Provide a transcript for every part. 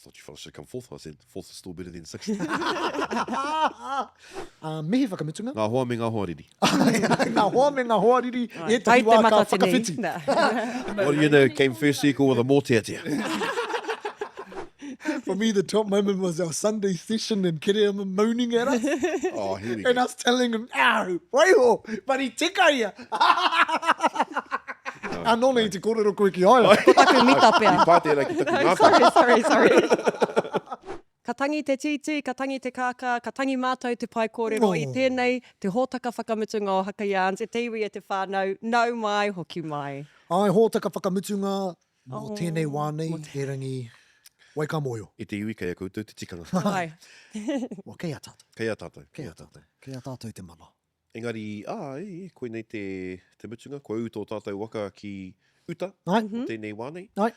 thought you fellas should come fourth. I said, fourth is still better than sixth. Uh, mihi whakamutunga. Ngā hoa me ngā hoariri. ngā hoa me ngā hoariri, ētahi wā ka whakawhiti. What do you know, came first circle with a mōteatea. For me, the top moment was our Sunday session and Kereama moaning at us. Oh, here we go. And us telling him, ow, waiho, but he tika ia. Anō nei te kōrero koe ki a ia. Ko taku mita pea. I pā tērā ki taku ngākau. Sorry, sorry, sorry. Ka tangi te tītī, ka tangi te kākā, ka tangi mātou te pae kōrero i tēnei, te hōtaka whakamutunga o Haka Yarns, e te iwi e te whānau, nau mai, hoki mai. Āe, hōtaka whakamutunga mō tēnei wā nei, erangi, wai ka mōhio. E te iwi, kei a koutou te tikanga. Āe. Well, kei a tātou. Kei a tātou. Kei a tātou. Kei a tātou te mana. Engari, āe, koinei te, te mutunga, kua ū tō tātou waka ki uta Ai. o tēnei wā nei. Ai.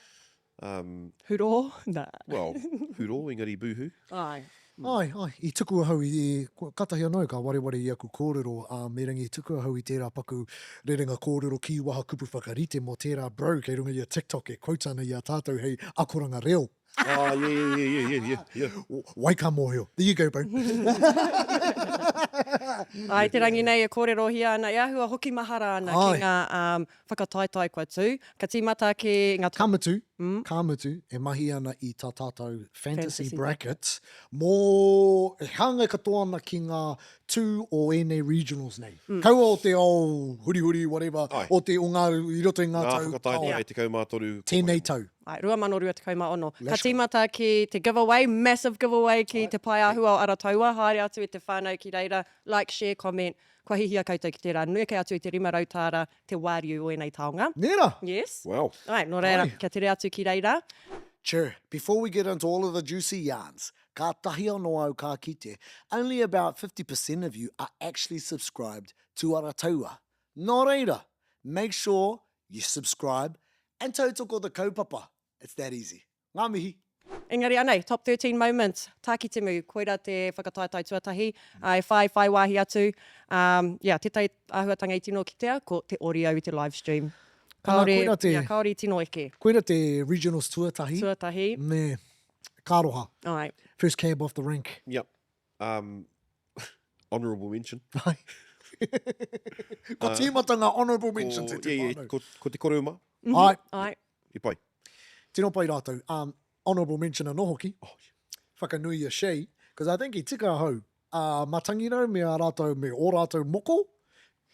Um, Hurō? Nā. Well, hurō, engari boohoo. Ai. Ai, ai, i tuku ahau i, i, katahi anō ka wareware i aku kōrero, ā, me rangi i tuku ahau i tērā paku rerenga kōrero kīwaha kupu whakarite mō tērā bro kei runga i a TikTok e quote ana i a tātou hei akoranga reo. Ah, yeah, yeah, yeah, yeah, yeah, yeah. Wai ka mōhio. There you go, bro. Ai, te rangi nei e kōrerohia ana, e āhua hoki mahara ana ki ngā um, whakataetae kua tū. Ka tīmata ki ngā... Ka mutu, ka mutu, e mahi ana i tā tātou fantasy, fantasy bracket mō, e hāngai katoa ana ki ngā tū o ēnei regionals nei. Mm. Kaua o te ao hurihuri, whatever, Ai. o te o ngā, i roto i ngā, ngā tau. Ngā whakataetae 13. Tēnei tau. Āe, 2026. Ka tīmata ki te giveaway, massive giveaway ki te paeāhua o Arataua. Haere atu e te whānau ki reira, like, share, comment. Kua hihia koutou ki tērā. Neke atu i te 500 tāra te wāriu o ēnei taonga. Nē rā! Yes. Wow. Āe, nō reira, kia tere atu ki reira. Chur, before we get into all of the juicy yarns, kātahi anō au ka kite, only about 50% of you are actually subscribed to Arataua. Nō reira, make sure you subscribe and tautoko the kaupapa. It's that easy. Ngā mihi! Engari anei, top 13 moments, Tākitimu, koira te whakataetae tuatahi, e whai whai wāhi atu. Um, yeah, tētahi āhuatanga i tino kitea, ko te audio i te live stream. Kāore, koira te, yeah, kāore i tino eke. Koira te regionals tuatahi. Tuatahi. Me, ka aroha. Ai. First cab off the rank. Yep. Um, honourable mention. Ai. Ko uh, tīmata ngā honourable mentions e te yeah, yeah, ko, ko te korouma. Mm -hmm. Ai. Ai. I pai. Tino pai rātou. Um, honourable mention anō hoki. Oh, yeah. Whakanui a Shay, because I think i tika ahau. Uh, Matangirau me a rātou, me ō rātou moko,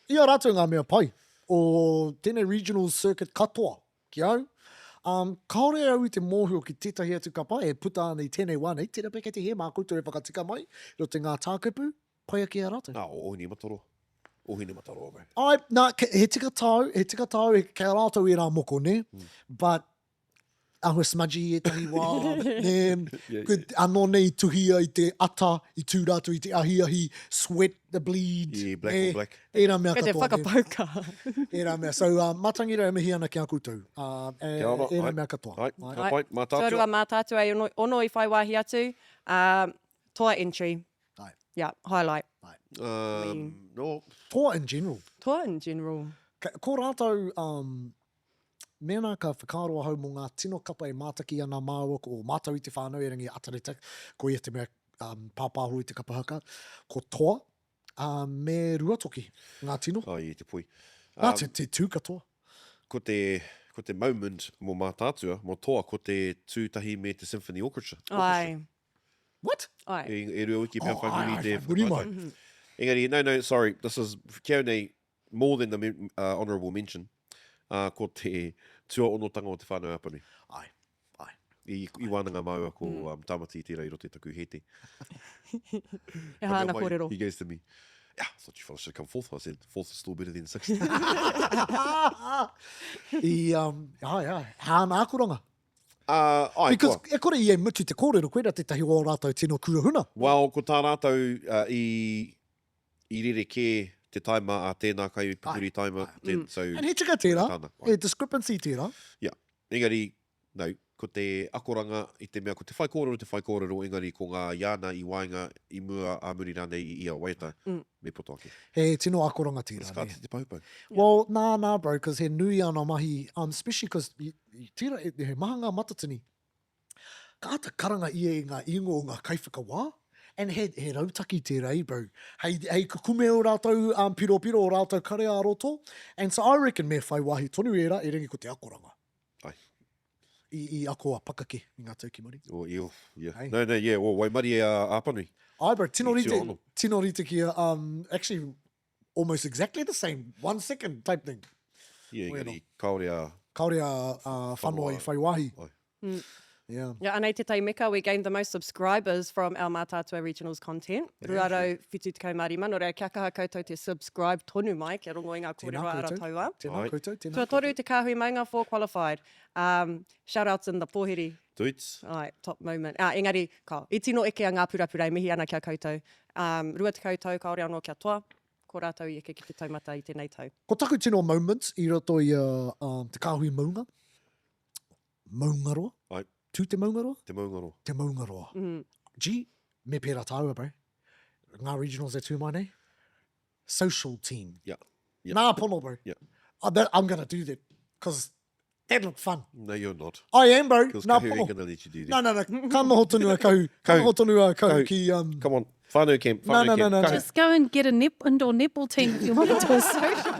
i a rātou ngā mea pai o tēnei regional circuit katoa. Ki au, um, kāore au i te mōhio ki tētahi atu kapa e puta ana i tēnei wā nei, tērā pea kei te hē mā koutou e whakatika mai i roto i ngā tākupu, pai ake i a rātou. Nā, o Ohinemataroa. Ohinemataroa, bro. Ai, nā, he tika tāu, he tika tāu, he, kei a rātou ērā moko, nē? Mm. But, āhua smudgy i ētahi wā, nē? Yeah, yeah. Anō nei i tuhia i te ata, i tū rātou i te ahiahi, sweat, the bleed. Yeah, black on black. Ērā mea Kei te katoa. nē. whakapau kaha. Ērā mea. So, uh, Matangira e mihi ana ki a koutou. Uh, e, Kia ora, ērā ai. mea katoa. Ai, Ai. ka pai, mātātua. Tuarua mātātua e ono, ono i whai wāhi atu. Uh, toa entry. Ai. Yeah, highlight. Ai. Um, no. Toa in general. Toa in general. Ka, ko rātou, um, mēnā ka whakaaro ahau mō ngā tino kapa e mātaki ana māua ko mātou i te whānau erangi Atareta, ko ia te mea um, pāpāho i te kapa haka, ko Toa, Ā, me Ruatoki, ngā tino. Ai, i te poi. Nā, te, te tū katoa. Ko te, ko te moment mō Mātaatua, mō Toa, ko te tū tahi me te Symphony Orchestra. Ai. What? Ai. E, e rua wiki pea Oh, whai muri ai, te whai muri mai. whakataetae. Engari, no, no, sorry, this is, ki au nei, more than the uh, honourable mention, uh, ko te tuaonotanga o Te Whānau Apanui. Ai, ai. I, i wānanga māua ko mm. um, Tāmati i tērā i roto i taku hēte. He hāna kōrero. He goes to me, yeah, I thought you fellas should come fourth. I said, fourth is still better than sixth. I, um, ai, ai, hāna akoranga. Uh, ai, Because kua. e kore i e mutu te kōrero, koira tētahi o ō rātou tino kura huna. Well, ko tā rātou uh, i i rerekē te taima a tēnā kaipupuri taima, te, mm. so... And he tika tērā, he discrepancy tērā. Yeah. Engari, no, ko te akoranga i te mea, ko te whaikōrero te whaikōrero, engari ko ngā iana i waenga, i mua, ā muri rānei i ia waiata, mm. me poto ake. He tino akoranga tērā. It's kāti te paupau. Well, nā, nā, bro, cause he nui ana mahi, um, especially cause, tērā, he maha ngā matatini. Ka āta karanga ia i ngā ingoa o ngā kaiwhakawā, and he, he rautaki tērā, eh, bro. Hei, hei kukume ō rātou um, piropiro, ō rātou kare ā-roto. And so I reckon me whai wāhi tonu ērā, erangi ko te akoranga. Ai. I, i ako a Pakake i ngā tau ki muri. Oh, io, yeah. Hey. No, no, yeah, oh, waimarie a Apanui. Ai, bro, tino I rite, tūhono. tino rite ki a, um, actually, almost exactly the same, one second type thing. Yeah, Bueno. engari, kāore a... Kāore a, a Whanoa i whai wāhi. Ai. Mm. Yeah. Yeah, anei te taimeka, we gained the most subscribers from our Mātaatua Regionals content. 275, nō reira kia kaha koutou te subscribe tonu mai kia rongo i ngā Tēnā kōrero a koutou. Arataua. Tēnā Ai. koutou, tēnā Tuatoru te kāhui maunga, four qualified. Um, shout outs in the pōhiri. Tuits. Ai, top moment. Ah, engari, kao, i tino eke a Ngā Purapura e mihi ana ki a koutou. Um, 20 tau kāore anō kia toa, ko rātou i eke ki te taumata i tēnei tau. Ko taku tino moment i roto i a um, Te Kāhui Maunga, Maungaroa? Ai. Tū te Maungaroa? Te Maungaroa. Te Maungaroa. Mm. G, me pērā tāua, bro. Ngā regionals e tū mai nei. Social team. Yeah. Yeah. Nā pono, bro. Yeah. I bet I'm gonna do that, because that look fun. No, you're not. I am, bro. Because Nā Kahu pono. ain't gonna let you do that. No, no, no. Ka noho tonu a Kahu. Ka Kahu. noho tonu a Kahu Kahu. ki... Um, Come on. Whānau camp. No, Whānau no, no, camp. no, no. Kahu. Just go and get a nep indoor netball team if you want to do a social.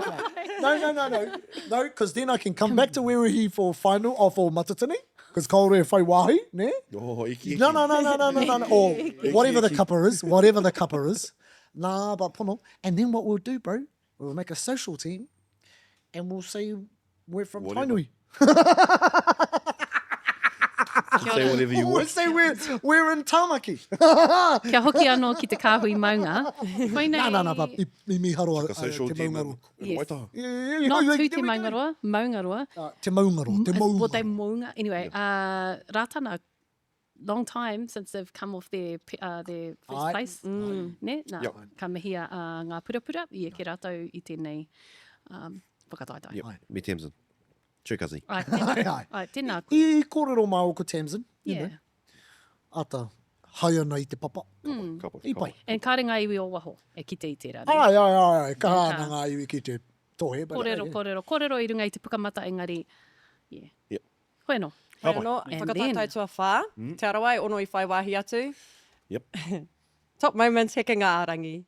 No, no, no, no. No, because then I can come back to Weruhi for final, or for Matatini, because kāore e whai wāhi, ne? Oh, iki, iki. No, no, no, no, no, no, no, no. Or whatever the iki. kapa is, whatever the kapa is. Nah, but pono. And then what we'll do, bro, we'll make a social team and we'll say we're from Whatever. Tainui. Say whatever you We'll want. say we're, we're in Tamaki. Kia hoki anō ki te kāhui maunga. Koinei... Nā, nā, nā, but i, i miharo a, Ka a, social te team. maungaroa. Yes. Waitaha. Yeah, yeah, yeah, Not yeah, tū there te we go. maungaroa, maungaroa. Uh, te maungaroa, te Well, they maungaroa. maunga. Anyway, uh, Ratana, long time since they've come off their, uh, their first Ai. place. Mm. Ne? Nā, Yep. ka mihia uh, ngā purapura i eke rātou i tēnei um, whakataetae. Yep. Me Tamsin. True cousin. Ai, tēnā, Ai, ai. ai, tēnā koe. I kōrero māua ko Tamsin, you Yeah. know. Ata, hai ana i te papa. Mm. Ka pai, I ka pai. pai. And kāre ngā iwi o waho e kite i tērā. ne? Ai, ai, ai, ai, kaha Ka. ana ngā iwi ki te tohe. But, Kōrero, yeah. kōrero, kōrero i runga i te pukamata engari, yeah. Yep. Hoi anō. Hoi pai. anō, And whakataetae then- tuawhā, Te Arawa e ono i whai wāhi atu. Yep. Top moments hekenga ā-rangi.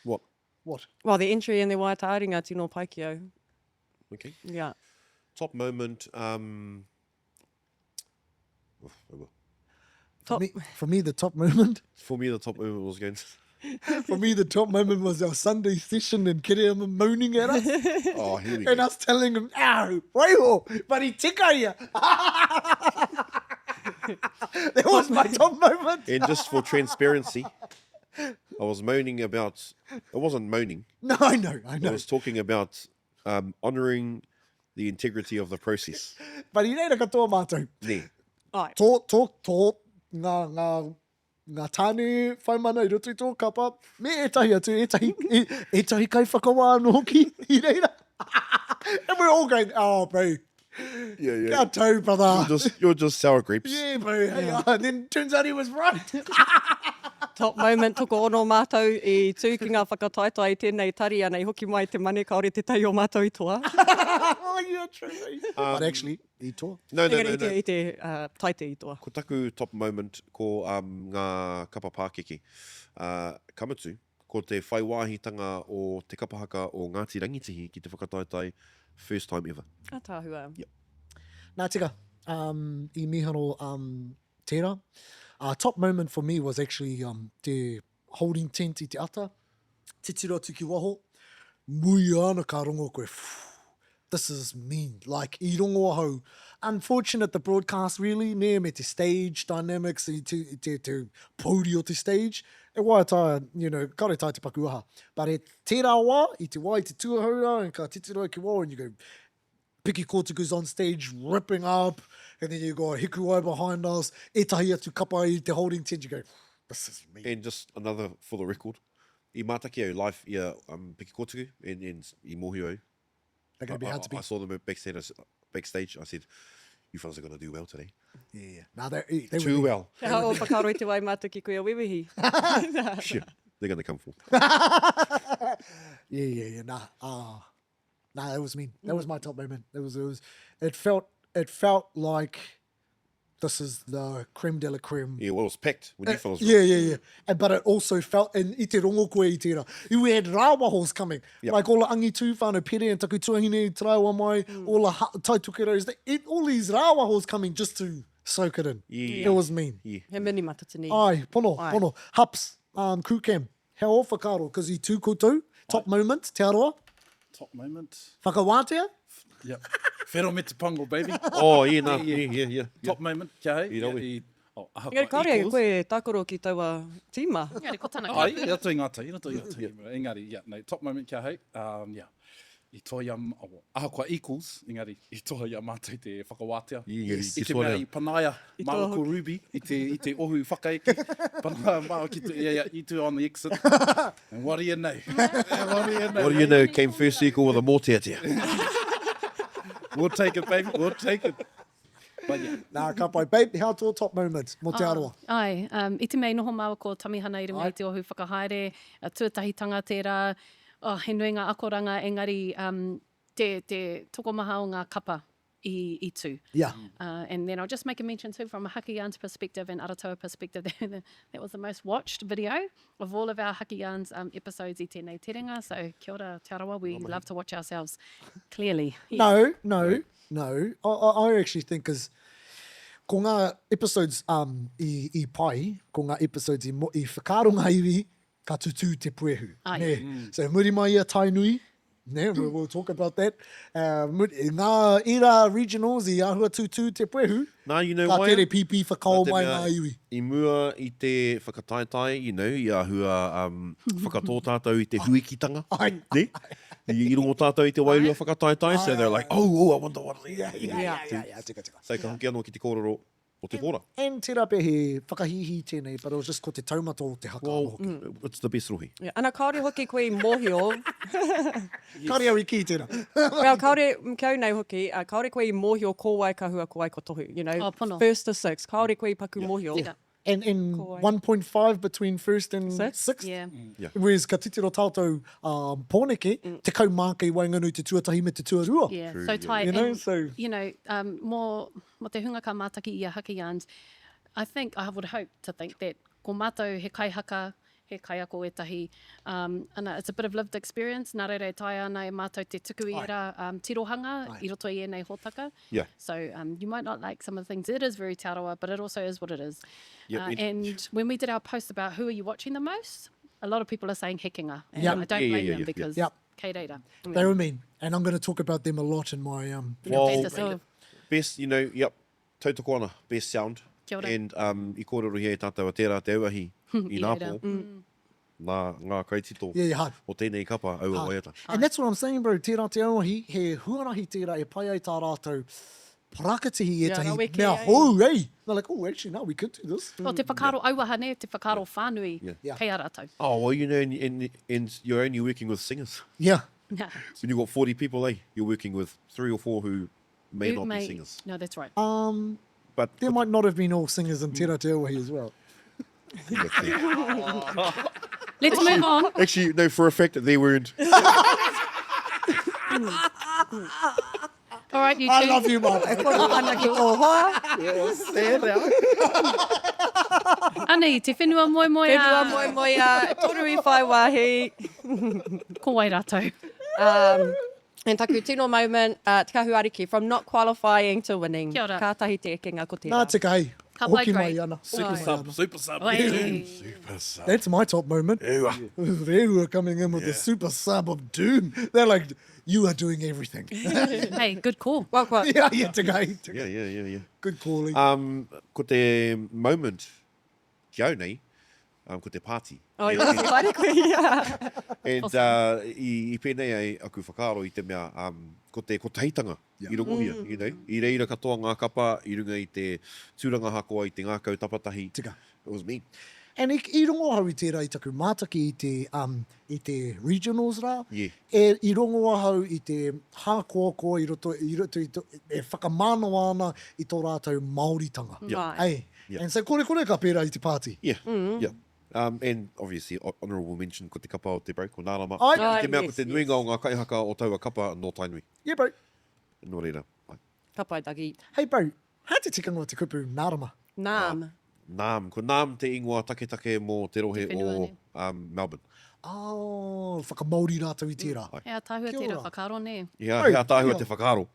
What? What? Well, the entry and the waiata ā-ringa tino pai ki au. Okay. Yeah. Top moment. Um, oof, oh well. Top. For me, for me, the top moment. For me, the top moment was going. For me, the top moment was our Sunday session and Kereama moaning at us Oh, here we and go. us telling him, ow, waiho, but he tika ia. That was my top moment. And just for transparency, I was moaning about. I wasn't moaning. No, I know, I I know. was talking about um, honouring the integrity of the process. But i reira katoa mātou. Nē. Ai. Tō, tō, tō, ngā, ngā, ngā tāne whai mana i roto i tō kapa, me ētahi atu, ētahi, e, ētahi kaiwhakawā anō hoki i reira. And we're all going, oh, bro, Yeah, yeah. Kia tau, brother. You're just, you're just sour grapes. Yeah, bro. Hey, yeah. And then turns out he was right. Top moment, tokoono mātou i tū ki ngā whakataetae i tēnei tari ana i hoki mai te mane kāore te tai o mātou i toa. oh, yeah, true. Um, But actually, i toa. No, no, Engari no, i te, no. i te uh, taite i toa. Ko taku top moment ko um, ngā kapa pākeke. Uh, ka mutu, ko te whai wāhitanga o te kapa haka o Ngāti Rangitihi ki te whakataetae first time ever. Ataahua. Yep. Nā tika, um, i miharo um, tērā. Uh, top moment for me was actually um, te holding tent i te ata, titiro atu ki waho, muia ana ka rongo koe, phew, this is mean. Like, i rongo ahau, unfortunate the broadcast really, nē, me te stage dynamics, i te, te, te pouri o te stage, e waiata, you know, kāore tae te paku aha. But e tērā wā, i te wā i te tuahau rā, and ka titiro ki waho, and you go, Piki Kōtuku's on stage ripping up, and then you got Hikuwai behind us, ētahi atu kapa i te holding tent, you go, this is me. And just another for the record, i mātaki au live i a um, Piki Kōtuku, and, and i mōhio au. They're going to be hard to I, I beat. saw them backstage, backstage, I said, you fellas are going to do well today. Yeah, yeah. Nah, they, they Too were well. He aha o whakaaro i te wai mātou ki koe a Wewehi. Shit, they're going to come for. Yeah, yeah, yeah. Nah, ah, nah, that was mean. That was my top moment. It was, it was, it felt, it felt like this is the creme de la creme. Yeah, well, it was packed when you fellas were Yeah, yeah, yeah. And, but it also felt, and i te rongo koe i tērā. We had rāwahos coming. Yep. Like all the angitu whānau Pere and taku tuahine i taraiwa mai, all the ha- Taitokerau's, it, all these rāwahos coming just to soak it in. Yeah. It was mean. Yeah. He mini matatini. Ai, pono, Ai. pono. Haps, um, crew cam, hea ō whakaaro, cause i tū koutou, top moment, Te Arawa, Top moment. whakawātea? Yep. Whero me te pango, baby. Oh, yeah, nā, yeah, yeah, yeah. Top moment, kia hei. I rawe. I, oh, ahakoa Engari kāore equals. koe e tākaro ki taua tīma. Engari ko tana Ai, i roto i ngā tau, i roto i ngā tau. Engari, yeah, no, top moment kia hei. Um, yeah. I toa i a, oh, ahakoa equals, engari, i toa i a mātou te whakawātea. Engari, I ki te mea toa i panaia I toa māua ko hoki. Ruby i te, i te ohu whakaeke. Panaia māua ki te, yeah, yeah, you two on the exit. And what do you know? what do you know? What do you know, came first equal with a mōteatea. We'll take it, baby, we'll take it. But yeah. Nā, ka pai. Babe, hea tō top moment mō Te Arawa? Ai, um, i te mea i noho māua ko Tamihana i runga Ai. i te ohu whakahaere, a tuatahitanga tērā, oh, he nui ngā akoranga, engari um, te, te tokomaha o ngā kapa i, i tū. Yeah. Uh, and then I'll just make a mention too from a Haka Yarns perspective and Aratoa perspective, that was the most watched video of all of our Haka Yarns um, episodes i tēnei terenga. So kia ora Te Arawa, we love to watch ourselves, clearly. No, no, no. I, I, I actually think because ko ngā episodes um, i, i pai, ko ngā episodes i, mo, i whakaaro ngā iwi, ka tutū te puehu. Ai. Nē. Mm. So muri mai i a Tainui, nē, we, we'll talk about that. Uh, muri, ngā ira regionals i āhua tūtū te puehu, Nā, you know ka why? tere pīpī whakao Nā te mai mea, ngā iwi. I mua i te whakataetae, you know, i āhua um, whakatō tātou i te huikitanga. Ai. Ne? I, i rongo tātou i te wairua whakataetae, so they're like, oh, oh, I wonder what... Yeah, yeah, Yeah, yeah, yeah, tika, tika. So ka hoki anō ki te kōrero o te hora. And tērā pea he whakahīhī tēnei, but it was just ko te taumata o te haka Well, anō hoki. it's the best rohe. Yeah, ana kāore hoki koe i mōhio. Kāore au i kī tērā. Well, kāore, ki au nei hoki, uh, kāore koe i mōhio ko wai ka hua, ko wai ka tohu. You know, Oh, pono. first to sixth, kāore koe i paku mōhio. Tika. And, and Ko wai. 1.5 between first and Sixth? sixth. Yeah. Yeah. Whereas ka titiro tātou um, Pōneke, tekau mā kei waenganui te tuatahi me te tuarua. Yeah, True, so yeah. tight. You know, and, so- you know, um, mō, mō te hunga ka mātaki i a Haka Yarns, I think, I would hope to think that ko mātou he kaihaka, he kaiako ētahi, um, ana, it's a bit of lived experience, nā reira e taea ana e mātou te tuku i ērā um, tirohanga i roto i ēnei hōtaka. Yeah. So um, you might not like some of the things. It is very Te Arawa, but it also is what it is. Yep, uh, it- and when we did our post about who are you watching the most, a lot of people are saying Hekenga. And Yep. I don't Yeah, yeah, blame yeah, them yeah, yeah. because Yep. kei reira. They were mean. And I'm going to talk about them a lot in my... Um, Well, Fantasy. best, you know, yep, tautoko ana, best sound. Kia ora. And um, i kōrerohia e tātou a tērā te auahi i I reira. Nāpō, nā ngā kaitito yeah, yeah, hard. o tēnei kapa aua waiata. And that's what I'm saying, bro. Tērā te auahi, he huarahi tērā e pai ai tā rātou parakatihi Yeah, ētahi raweke mea ai. hou, eh? They're like, oh, actually, no, we could do this. Oh, te whakaaro auaha, ne? Te whakaaro whānui Yeah. Yeah. kei a rātou. Oh, well, you know, and, and, and you're only working with singers. Yeah. Nah. When you've got 40 people, eh, you're working with three or four who may Who not may- be singers. No, that's right. Um, But there might not have been all singers in Tērā Te Auahi as well. Let's move on. Actually, no, for a fact, they weren't. All right, you two. I love you, Mum. E koro ana ki tō hoa. Anei, te whenua moemoeā. Whenua moemoeā, toru i whai wāhi. Ko wai rātou? Um, and taku tino moment, uh, Te Kahu Ariki, from not qualifying to winning. Kia ora. Kātahi te ekenga ko tērā. Nā tika, hei. Ka pai, Hoki mai great. ana. Super Hoki mai sub, ana. super sub. Oi. Super sub. That's my top moment. Ewa. They were coming in with the super sub of doom. They're like, you are doing everything. Hey, good call. Well, kua, yeah, yeah, tika, hei, tika. Yeah, yeah, yeah, yeah. Good calling. Um, ko te moment, ki au nei, um, ko te party. Oh, i te haere koe, yeah. And uh, i, i pēnei ai aku whakaaro i te mea, um, ko te kotahitanga Yeah. i rongohia, you know, i reira katoa ngā kapa, i runga i te tūranga hakoa, i te ngākau tapatahi. Tika. It was me. And i, i rongo ahau i tērā i taku mātaki i te, um, i te regionals rā. Yeah. E, i rongo ahau i te hākoakoa i roto, i roto i to, e whakamānawa ana i tō rātou Māoritanga. Yeah. Hey. Yeah. And so kore kore ka pērā i te pāti. Yeah, yeah. Um, and obviously, honourable mention ko te kapa o te bro, ko Nārama. Ai. I te mea Yes, ko te nuinga o ngā kaihaka o taua kapa nō Tainui. Yeah, bro. Nō reira, ai. Ka pai, Dougie. Hey, bro. Hea te tikanga o te kupu nārama? Naam. Naam. Ko Naam te ingoa taketake mō te rohe Te whenua, o nē. um, Melbourne. Oh, whakamāori rātou i tērā. He ātaahua Kia tērā ora. whakaaro, nē? Ia, Oi, he ātaahua ia. te whakaaro.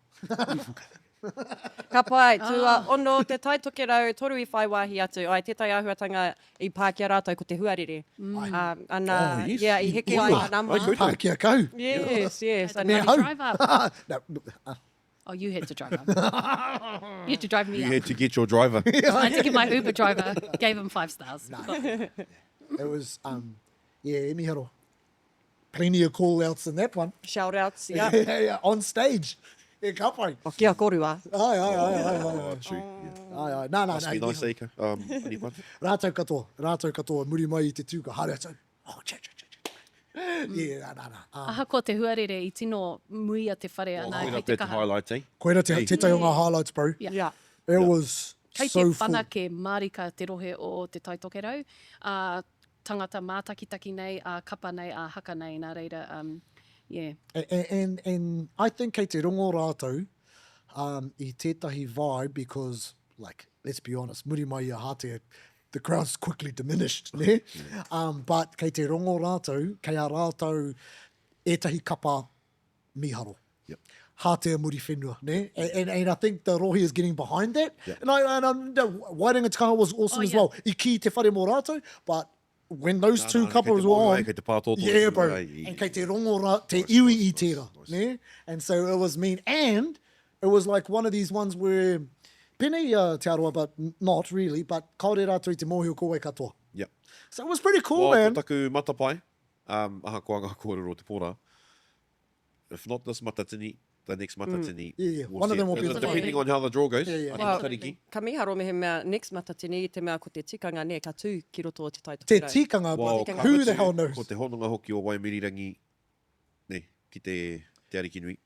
Ka pai, tuaono, Te Tai Tokerau, toru i whai wāhi atu. Ai, tētahi āhuatanga i pā ki a rātou ko te huarere. Ai. Um, ana, Oh, yes. yeah, i heke ai ngā nama. Ai, koutou. Pā ki a kau. Yes, yes. Had to Ana, Me bloody hau. drive up. No, no, Oh, you had to drive up. You had to drive me You up. had to get your driver. I had to get my Uber driver, gave him five stars. It was, um, yeah, e miharo. Plenty of call outs in that one. Shout outs, yeah. yeah, yeah, on stage. E ka pai. Oh, kia korua. Ai, ai, ai, ai, ai, Oh, ai. true. Yeah. Ai, ai. Nā, nā, Must nā. be nice, eh, Ika? Um, Anipa? Rātou katoa, rātou katoa, muri mai i te tū, ka haere atu. Oh, cha, cha, cha, cha. Yeah, nā, nā, nā. Um, Ahakoa te huarere i tino muia te whare ana Koira kei te pea te kaha. highlight, eh? koira te, tētahi o ngā highlights, bro. Yeah. Yeah. It was Kei te so full. whanake mārika te rohe o Te Tai Tokerau, ā, tangata mātakitaki nei, ā kapa nei, ā haka nei, nā reira, um, yeah. And, and, and I think kei te rongo rātou um, i tētahi vibe because, like, let's be honest, muri mai i a Hātea, the crowd's quickly diminished, ne? Um, but kei te rongo rātou, kei a rātou ētahi kapa mīharo. Yep. Hātea Muriwhenua, ne? And, and, and I think the rohe is getting behind that. Yep. And, I, and um, the Wairanga Te Kaha was awesome Oh, as yeah. well. I kī te whare mō rātou, but when those Nā, two nā, kei couples te were mōhio on, ai, kei te pātōtō yeah, te bro, ai, i- and kei te rongo rā, te Nice, iwi nice, i nice, tērā, nice. ne? And so it was mean, and it was like one of these ones where, pēnei i a Te Arawa, but not really, but kāore rātou i te mōhio ko wai katoa. Yep. So it was pretty cool, Well, man. ko taku matapae, um, ahakoa ngā kōrero o te pō rā, if not this Matatini, the next Matatini. Mm. Yeah, yeah. we'll One of see them it. will be the Depending on how the draw goes. Yeah, yeah. I think Well, Matariki. Ka mīharo mehemea next Matatini i te mea ko te tikanga nē, ka tū ki roto o Te Tai Te Tokerau. tikanga, Well, but ka who the mutu, hell knows? Ko te hononga hoki o Waimirirangi, nē, ki te, te Arikinui.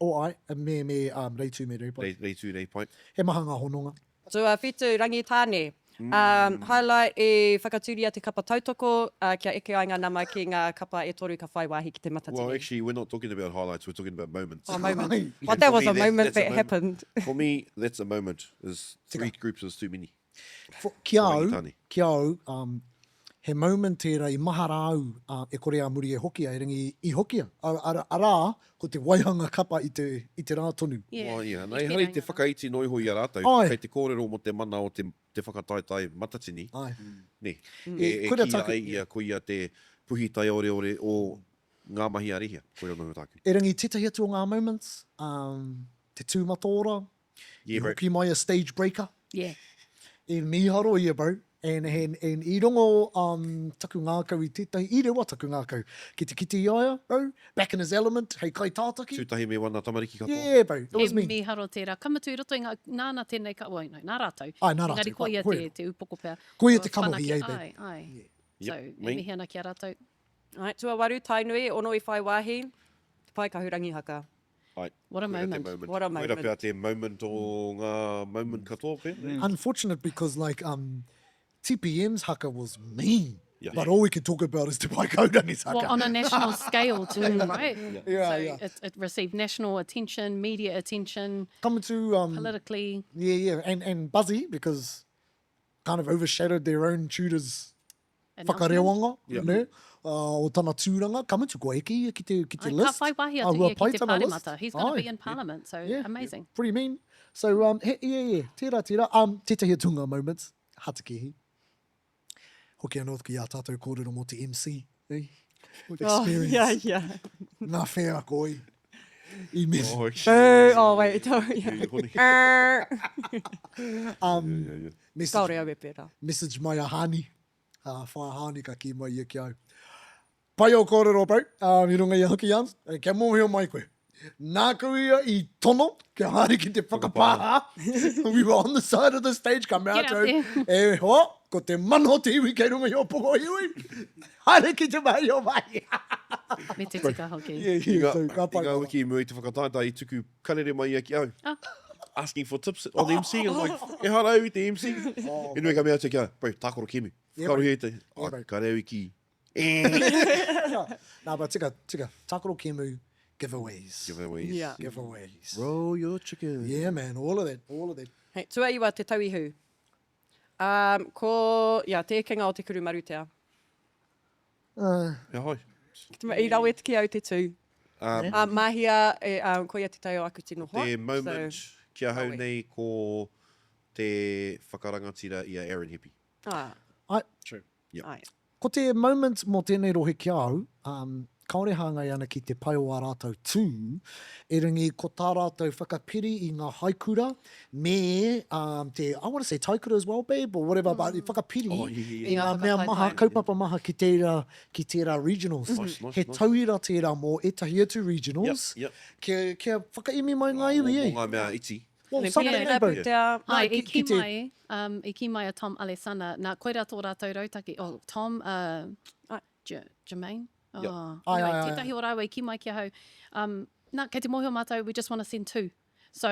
O ai, me, me um, Reitū me Reipai. Rei, Reitū, Reipai. He maha ngā hononga. Tuawhitu, Rangitāne. Um, highlight i whakatūria te kapa tautoko uh, kia eke ai ngā nama ki ngā kapa e toru ka whai wāhi ki te Matatini. Well, actually, we're not talking about highlights, we're talking about moments. Oh, moment. Ai. But that For was me, a that- moment that's a that moment. happened. For me, that's a moment. Is three groups is too many. For, ki a au, Rangitāne. ki a au, um, he moment tērā i mahara au uh, e kore a muri e hokia, erangi i hokia. Ara, ara, arā, ko te waihanga kapa i te, i te rā tonu. Yeah. Well, yeah. Nā, I ehara i te pērā ngā rā. whakaiti noa iho i a rātou, Ai. kei te kōrero mō te mana o te, te whakataetae matatini, Ai. nē, Mm. e, e Koira kīia taku- ai ia, ko ia te puhi taioreore o ngā mahi a Rehia, koira noa iho tāku. Erangi tētahi atu o ngā moments, um, te tūmatoora, Yeah, I bro. hoki mai a stage breaker. Yeah. I mīharo ia, bro. And, and, and i rongo um, taku ngākau i tētahi, i rewa taku ngākau ki te kite i a ia, bro. Back in his element, hei kaitātaki. Tūtahi me wana tamariki katoa. Yeah, bro. It was He me. mīharo tērā. Ka mutu i roto i ngā, nāna tēnei ka, well, no, nā rātou. Ai, nā rātou. Engari ko ia Koia. te, te upoko pea. Ko ia te Kua kanohi, whanake, eh, babe. Ai, ai. Yep, So, e me. mihi ana ki a rātou. Ai, tuawaru, Tainui, ono i whai wāhi, Te Pae Kahurangi Haka. Ai, What a koira te moment. moment. What a Koira moment. pea te moment o ngā moment katoa pea. Mm. Unfortunate because like um, TPM's haka was mean. Yeah. But all we can talk about is Te Pae Kahurangi's haka. Well, on a national scale too, right? Yeah, so yeah. It, it received national attention, media attention, Coming to um, politically. yeah, yeah, and and Buzzy because kind of overshadowed their own tutors Announcement. whakarewanga, Yeah. ne? Uh, o tana tūranga, ka mutu, kua eke ia ki te, ki te Ai, list. Ka whai wāhi Ah, atu ua ia pai ki te tana list. pāremata. He's going to Ai. be in parliament, so Yeah. amazing. Pretty mean. So, um, he, yeah, yeah, tērā, tērā. Um, tētahi atu ngā moments, Hatakehi. Hoki anō ki ā tātou kōrero mō te MC, eh? Experience. Oh, yeah, yeah. Ngā wheako, eh? I me. Oh, Boo. Oh, wait. Oh, yeah. Yeah, yeah, Err. Um, yeah, yeah. message, Kāore au e pērā. message mai a Hani. Uh, whaea Hani ka kī mai ia ki au. Pai ō kōrero, bro, um, i runga i a Hoki Yarns. Eh, kia mōhio mai koe. Nāku ia i tono kia haere ki te whakapāha. We were on the side of the stage, ka mea Get atu out au, there. e hoa, ko te mana o te iwi kei runga i ō pokohiwi. Haere ki te mahi o mahi. Me te tika hoki. Yeah, I yeah, ngā, so ka i pai ngā rawa. wiki i mua i te whakataetae i tuku karere mai ia ki au. Ah. Asking for tips on the MC. I was like, ehara au i te MC. Oh, Anyway, ka mea atu ki a, bro, tākaro kēmu. Yeah, Whakaarohia i te, Yeah, oh, bro. ka reo i ki. Eh. Nā, but tika, tika, tākaro kēmu, giveaways. Giveaways. Yeah. Giveaways. Roll your chicken. Yeah, man, all of that, all of that. Hei, tuaiwa Te Tauihu. Um, ko, ia, te ekenga o Te Kuru Marutea. Uh. He hoi. I rawe ki au te tū. Um, uh, mahia, e, um, koia te tau o aku tino hoa. Te moment so, ki ahau nei ko te whakarangatira i a Aaron Hepi. Ah. I, True. Yep. Ai. Ko te moment mō tēnei rohe ki a au, um, kāore hāngai ana ki te pai o ā rātou tū, erangi ko tā rātou whakapiri i ngā haikura me um, te, I want to say taikura as well, babe, or whatever, mm. but whakapiri oh, yeah, yeah, yeah. i ngā mea maha, kaupapa maha ki tērā, ki tērā regionals. Nice, nice, He nice. tauira tērā mō ētahi atu regionals, Yep, yep. kia, kia whakaemi mai ngā iwi, Mō eh? ngā mea iti. Well, Me something, pēnei eh, bro? pūtea. Ai, ki- i ki kī te- mai, um, i kī mai a Tom Alesana, nā, koirā tō rātou rautaki, oh, Tom, uh, Ai. J Jermaine? Oh, Yep. Ai, anyway, ai, ai, tētahi o rāua i kī mai ki ahau, um, nā, kei te mōhio mātou, we just want to send two. So,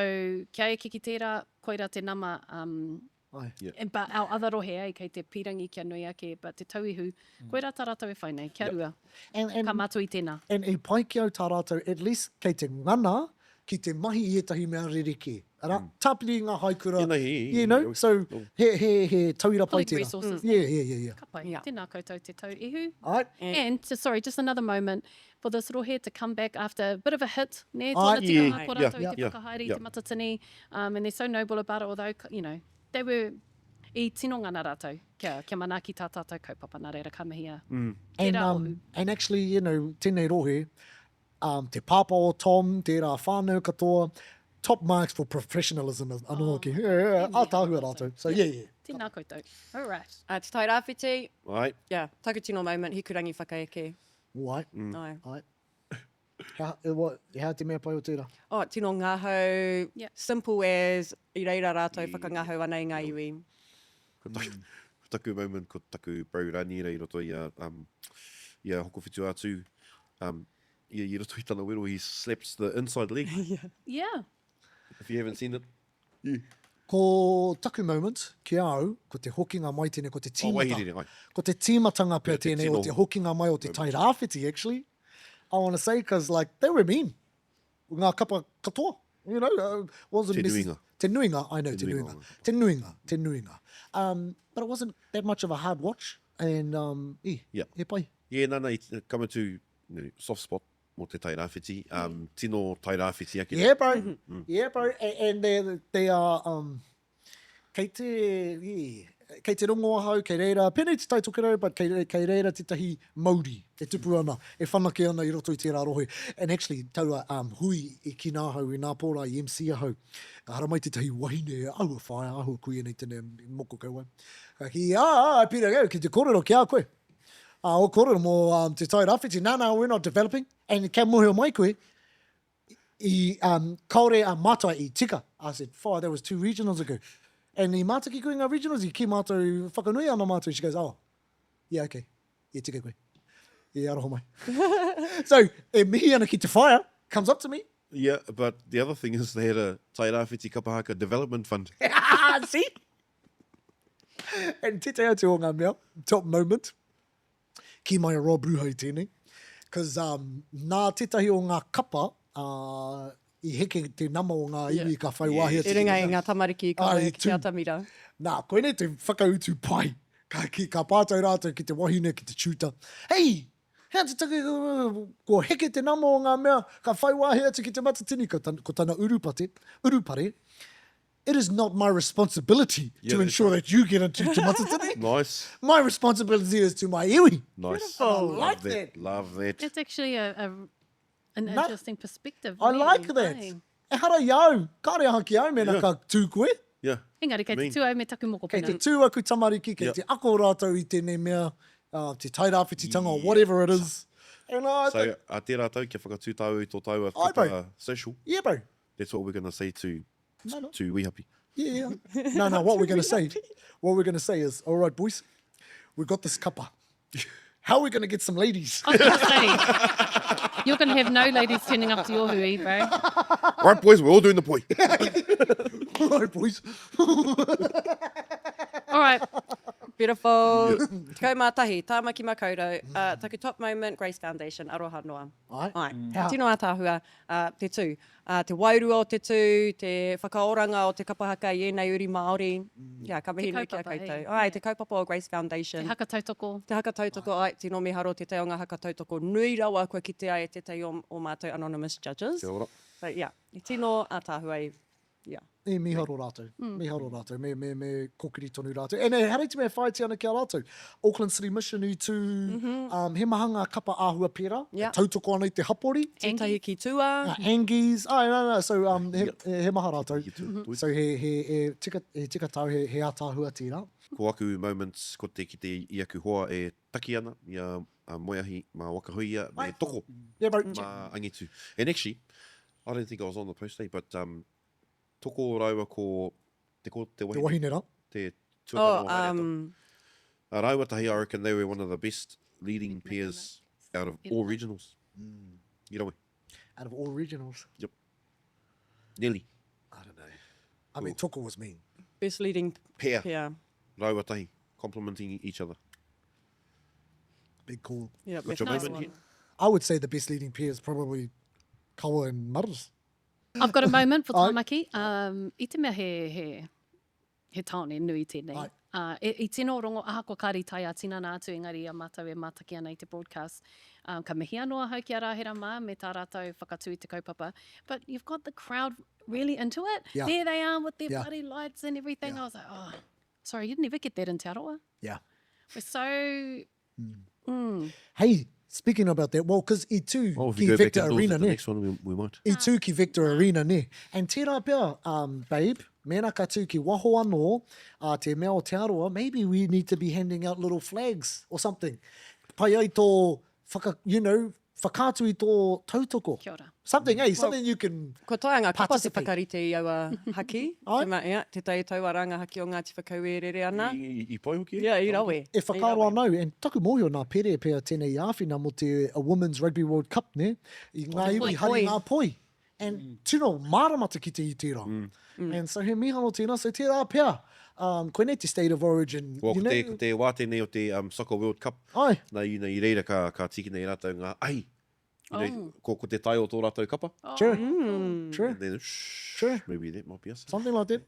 kia eke ki tērā, koirā te nama, um, Ai. Yeah. and, but our other rohe, eh, kei te pīrangi kia nui ake, but Te Tauihu, koirā tā rātou e whai nei, kia rua. And, and, Ka mātou i tēnā. And i pai ki au tā rātou, at least kei te ngana ki te mahi i ētahi mea rerekē. Arā, tāpiri i ngā haikura, Yeah, no, he, he, you know, so he, he, he tauira pai Pulling tērā. resources. Yeah, yeah, yeah, yeah. Ka pai. Yeah. Tēnā koutou Te Tauihu. Ai, And, so, sorry, just another moment for this rohe to come back after a bit of a hit, nē, Ai. tōna tikanga Yeah, ko yeah, rātou i te yeah, whakahaere i yeah. te matatini, um, and they're so noble about it, although, you know, they were, i tino ngana rātou kia, kia manaaki tā tātou kaupapa, nā reira ka mihi a And, tērā ohu. um, and actually, you know, tēnei rohe, um, te pāpā o Tom, tērā whānau katoa, top marks for professionalism anō hoki. Yeah, yeah, ātaahua rātou. So, yeah, yeah. Tēnā koutou. All right. Uh, Te Tai Rāwhiti, Ai. yeah, taku tino moment, Hikurangi whakaeke. Wai. Ai. Ai. He aha, what, he aha te mea pai o tērā? Oh, tino ngahau, Yeah. simple as, i reira rātou whakangahau ana i ngā iwi. Ko taku, ko taku moment, ko taku bro Raniera i roto i a, um, i a Hokowhitu-a-Tū, um, i, i roto i tana wero, he slaps the inside leg. Yeah. If you haven't seen it. Yeah. Ko taku moment, ki a au, ko te hokinga mai tēnei, ko te Oh, tīmata. Waihirere, ai. Ko te tīmatanga pea Te tēnei o tino te hokinga mai o te Tai Rāwhiti, actually. I want to say, because like, they were mean. Ngā kapa katoa, you know, uh, wasn't Te necess- nuinga. Te nuinga, I know, te Te nuinga nuinga. o ngā kapa. Te nuinga, te nuinga. Um, but it wasn't that much of a hard watch, and um, e, Yeah. he pai. Yeah, nā, nā, i ka mutu, you know, soft spot mō te Tai Rāwhiti. Um, tino Tai Rāwhiti ake. Yeah, bro. Yeah, bro. And, and they, they are, um, kei te, yeah, kei te rongo ahau, kei reira, pēnei te Tai Tokerau, but kei, kei reira tētahi mauri e tupu ana, e whanake ana i roto i tērā rohe. And actually, taua um, hui i ki nā hau, i nā pōrā, i MC ahau, ka haramai tētahi wahine, ahua whaea, ahua kuia nei tēnei moko kauae. Ka kī, ā, ā, Peter, au, ki te kōrero ki a koe. Ā, o kōrero mō um, Te Tai Rāwhiti, nā, nā, we're not developing. And kia mōhio mai koe, i, um, kaore a mātai i tika. I said, wha, that was two regionals ago. And i mātaki koe ngā regionals, i ki mātou, whakanui ana mātou. She goes, oh, yeah, okay. Yeah, tika koe. Yeah, aroha mai. so, e mihi ana ki te whaea, comes up to me. Yeah, but the other thing is they had a Tai Rāwhiti Kapa Haka Development Fund. See? And tētahi atu o ngā mea, top moment, ki mai a Rob Ruha i tēnei, cause um, nā tētahi o ngā kapa uh, i heke te nama o ngā iwi ka whai wāhi atu I runga i ngā tamariki ka Ai, moe ki te tū. atamira. Nā, koinei te whakautu pai. Ka, ki, ka pātai rātou ki te wahine, ki te tutor. Hei, he aha te take kua heke te nama o ngā mea ka whai wāhi atu ki te Matatini? Ko, tan, ko tana urupate, urupare, It is not my responsibility yeah, to ensure right. that you get into Te Matatini. nice. My responsibility is to my iwi. Nice. Beautiful. I like Love that. that. Love that. It's actually a, a an Na, interesting perspective. I like that. Aye. Ehara i au, kāre aha ki au mēnā yeah. ka tū koe. Yeah. Engari, kei te tū au me taku mokopuna. Kei te tū aku tamariki, kei yeah. te ako rātou i tēnei mea, uh, te tairāwhititanga, yeah. whatever it is. And I so, think... a tērā tau, kia whakatū tāu i tō tāua kapa social. Yeah, bro. That's what we're going to say to No, no. to Wihapi. Yeah, yeah. No, no, what we're going to say, what we're going to say is, all right, boys, we've got this kapa. How are we going to get some ladies? I was going to say, you're going to have no ladies turning up to your hui, bro. All right, boys, we're all doing the poi. all right, boys. All right. Beautiful. 11, Tāmaki Makaurau. Uh, taku top moment, Grace Foundation, aroha noa. Ai. Ai. He aha? Tino ātaahua uh, te tū. Uh, te wairua o te tū, te whakaoranga o te kapa haka i ēnei uri Māori. Yeah, ka mihi Te nui ki a kaupapa, koutou. eh? Ai, te kaupapa o Grace Foundation. Te haka tautoko. Te haka tautoko, ai, tino miharo te taonga haka tautoko nui rawa kua kitea e tētahi o, o mātou anonymous judges. Kia ora. So, yeah, i tino ātaahua i, yeah. I miharo rātou, miharo rātou, me, me, me kokiri tonu rātou. And ehara i te mea e whāiti ana ki a rātou. Auckland City Mission i tū, um, he maha ngā kapa āhua pērā, Yeah. e tautoko ana i te hapori. Tētahi ki tua. Ngā Angies, āe, nā, nā, so um, he, he maha rātou. Ki tua. So he, he, he tika, he tika tāu, he, he ātaahua tērā. Ko aku moments, ko te kite i aku hoa e taki ana i a, a Moeahi mā Wakahuia me Toko Yeah, bro. mā Angitu. And actually, I don't think I was on the post day, but um, Toko rāua ko te ko te Te wahine, wahine rā. te Oh, tuakana o Haeata. um, Uh, rāua tahi, I reckon they were one of the best leading pairs out of all regionals. You know, Out of all regionals. yep. Nearly. I don't know. I mean, Toko was mean. best leading Pair. pair. Rāua tahi, complimenting each other. Big call. Yeah, Got your Nice moment one. here? I would say the best leading pair is probably Kawa and Maras. I've got a moment for Ai. Tāmaki. Um, I te mea he, he, he tāone nui tēnei. Ai. Uh, e, i tino rongo, ahakoa kāre i tae ā-tinana atu, engari i a mātou e mātaki ana i te broadcast, um, ka mihi anō ahau ki a Rāhera mā me tā rātou whakatū i te kaupapa. But you've got the crowd really into it. Yeah. There they are with their Yeah. bloody lights and everything. Yeah. I was like, oh, sorry, you'd never get that in Te Arawa. Yeah. We're so... Mm. Hey, speaking about that, well, because i tū Oh, if we ki go back Victor indoors Arena, at the ne? next one, we, we might. I tū ki Victor Arena, ne? And tērā pea, um, babe, mēnā ka tū ki waho anō, a te mea o Te Arawa, maybe we need to be handing out little flags or something. Pai ai tō whaka, you know, whakaatu i tō tautoko. Kia ora. Something, eh? Something you can... Kua taea ngā kapa te Participate. whakarite i aua haki. Ai. Te ma, ia, te tai taua rā ngā haki o Ngāti Whakaue e rere ana. I, i, i pai hoki? Ia, i rawe. E whakaaro ana au, and taku mōhio nā Pere pea tēnei i āwhina mō te a Women's Rugby World Cup, nē? I ngā Te iwi poi. hari ngā poi. And tino mārama te kite i tērā. And so he mīharo tēnā, so tērā pea. Um, koinei te state of origin. Well, you ko te, know? ko te wā tēnei o te um, Soccer World Cup, Ai. nā, you know, i reira ka, ka tīkina i rātou ngā ahi. You know, Oh. ko, ko te tae o tō rātou kapa. Oh. True. True. And then, shh, True. maybe that might be us. Something like that.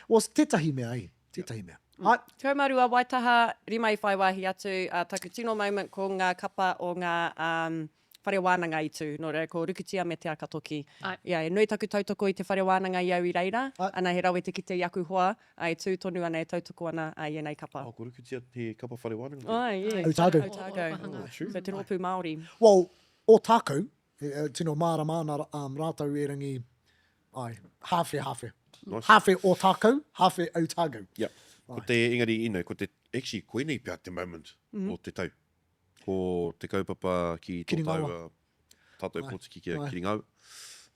Well, tētahi mea, eh? Tētahi mea. Ai. 12 Waitaha, rima i whai wāhi atu, uh, taku tino moment ko ngā kapa o ngā um, whare wānanga i tū. Nō reira, ko Rukutia me Te Akatoki. Ai. Ia, e nui taku tautoko i te whare wānanga i au i reira. Ai. Ana he rawe te kite i aku hoa, a, e tū tonu ana, e tautoko ana a, i ēnei kapa. Oh, ko Rukutia he kapa whare wānanga. Ai, yeah. Otago. Otago. Orokohanga. True. So te rōpū Māori. Well, Ōtākou, e, tino mārama ana um, rātou erangi, ai, hāwhe, hāwhe. Nice. Hāwhe Ōtākou, hāwhe Otago. Yep. Ko te, engari, you know, ko te, actually, koinei pea te moment o te tau. Ko te kaupapa ki tō Kiringawa. tāua, tātou Ai. pōtiki ki a Ai. Kiringawa.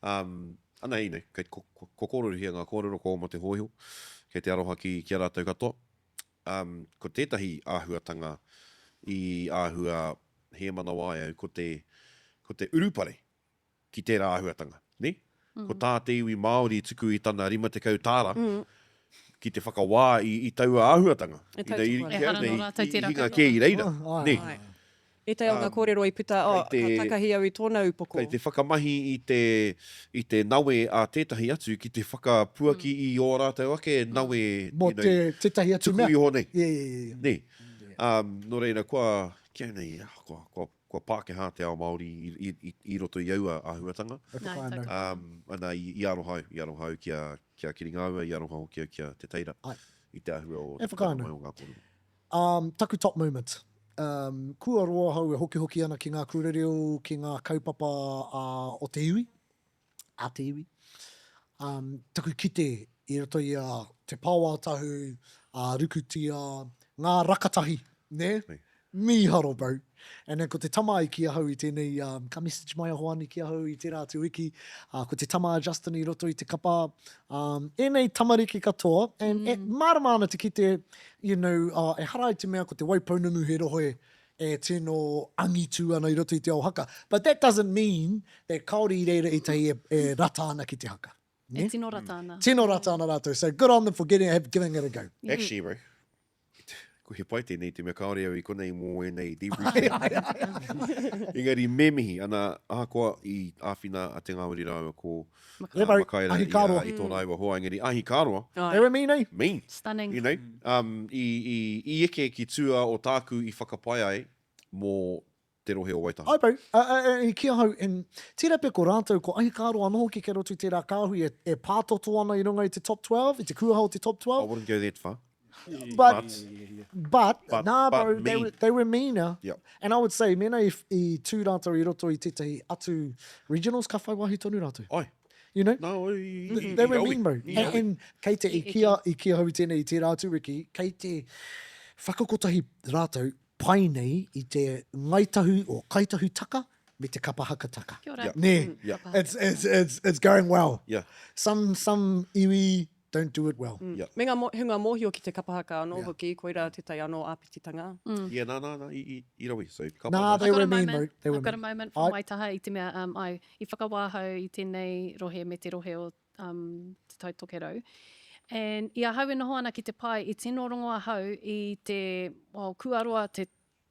Um, ana, you know, kei ko, ko, ko kōrerohia ngā kōrero, ko oma te hōiho, kei te aroha ki, ki a rātou katoa. Um, ko tētahi āhuatanga i āhua hēmanawa ai au, ko te, ko te urupare ki tērā āhuatanga, nē? Ko tā te iwi Māori tuku i tana 50 tāra ki te whakawā i, i taua āhuatanga. E I rei- tautoko ana. ki au Ehara nō nei, rātou i- i tērā hinga kaupapa. kē i reira, Oh, ai, nē? ai. Ētahi o ngā kōrero i puta, oh, kei te- ka takahi au i tōna upoko. Kei te whakamahi i te, i te nawe a tētahi atu ki te whakapuaki i ō rātou ake nawe, Mō you know, te, tētahi atu tuku mea. iho nei. Yeah, yeah, yeah, yeah. Nē. Um, nō reira, kua, ki au nei, ah, kua, kua, kua Pākehā te ao Māori i, i, i, i roto i aua āhuatanga. E whakaae Nā, ana. Um, ana, i, i aroha au, i aroha au ki a, ki a Kiringāua, i aroha hoki au ki a Te Teira, Ai. i te āhua o E te whakaae putanga ana. mai o ngā kōrero. Um, taku top moment. Um, kua roa ahau e hokihoki ana ki ngā kura reo, ki ngā kaupapa uh, o te iwi, a te iwi. Um, taku kite i roto i a Te Paoatahu, a Rukutia, ngā rakatahi, nē? Nei. Mīharo, bro. And then ko te tama i ki ahau i tēnei, um, ka message mai a Hoani ki ahau i tērā atu wiki, uh, ko te tama a Justin i roto i te kapa, um, ēnei tamariki katoa, and mm. e mārama ana te kite, you know, uh, ehara i te mea ko Te Waipounamu he rohe e tino angitu ana i roto i te ao haka. But that doesn't mean that kāore i reira ētahi e, e rata ana ki te haka. E Ne? tino rata ana. Tino rata ana rātou. So good on them for getting, have, giving it a go. Actually, bro, Ko he pai tēnei te mea kāore au i konei mō ēnei debriefing. Engari me mihi, ana, ahakoa i āwhina a Te Ngāwari rāua ko Makaira i, i tō rāua hoa, engari ahi kāroa. They were mean, eh? Mean. Stunning. You know, um, i, i, i eke ki tua o tāku i whakapae ai mō te rohe o Waitaha. Ai bro, a, a, a, i ki ahau, and tērā pea ko rātou, ko Ahikaaroa anō hoki kei roto i tērā kāhui e, e pātoto ana i runga i te top 12, i te kūaha o te top 12. I wouldn't go that far. But, but, But, nah but bro, they, mean. were, they were meaner. Yep. And I would say, mēnā i, i tū rātou i roto i tētahi atu regionals, ka whai wāhi tonu rātou. Ai. You know? No, i, i, They were i, mean, bro. i, And, and kei te, i kia, i kia hau i tēnei i tērā atu wiki, kei te whakakotahi rātou pai nei i te Ngai Tahu o Kai Tahu taka me te kapa haka taka. Kia ora. Yeah. Nē. Yeah. It's, it's, it's, it's going well. Yeah. Some, some iwi don't do it well. Yeah. Me ngā mo, hunga mōhio ki te kapa haka anō Yeah. hoki, koirā tētahi anō āpititanga. Yeah, nā, nā, nā, i, i, i rawe. So, ka Nā, pai. they I've got were a mean, moment, bro. They were I've got a mean. moment from Ai. Waitaha i te mea, um, ai, i whakawā ahau i tēnei rohe me te rohe o um, Te Tai Tokerau. And i ahau e noho ana ki te pae, i tino rongo ahau i te, well, kua roa te,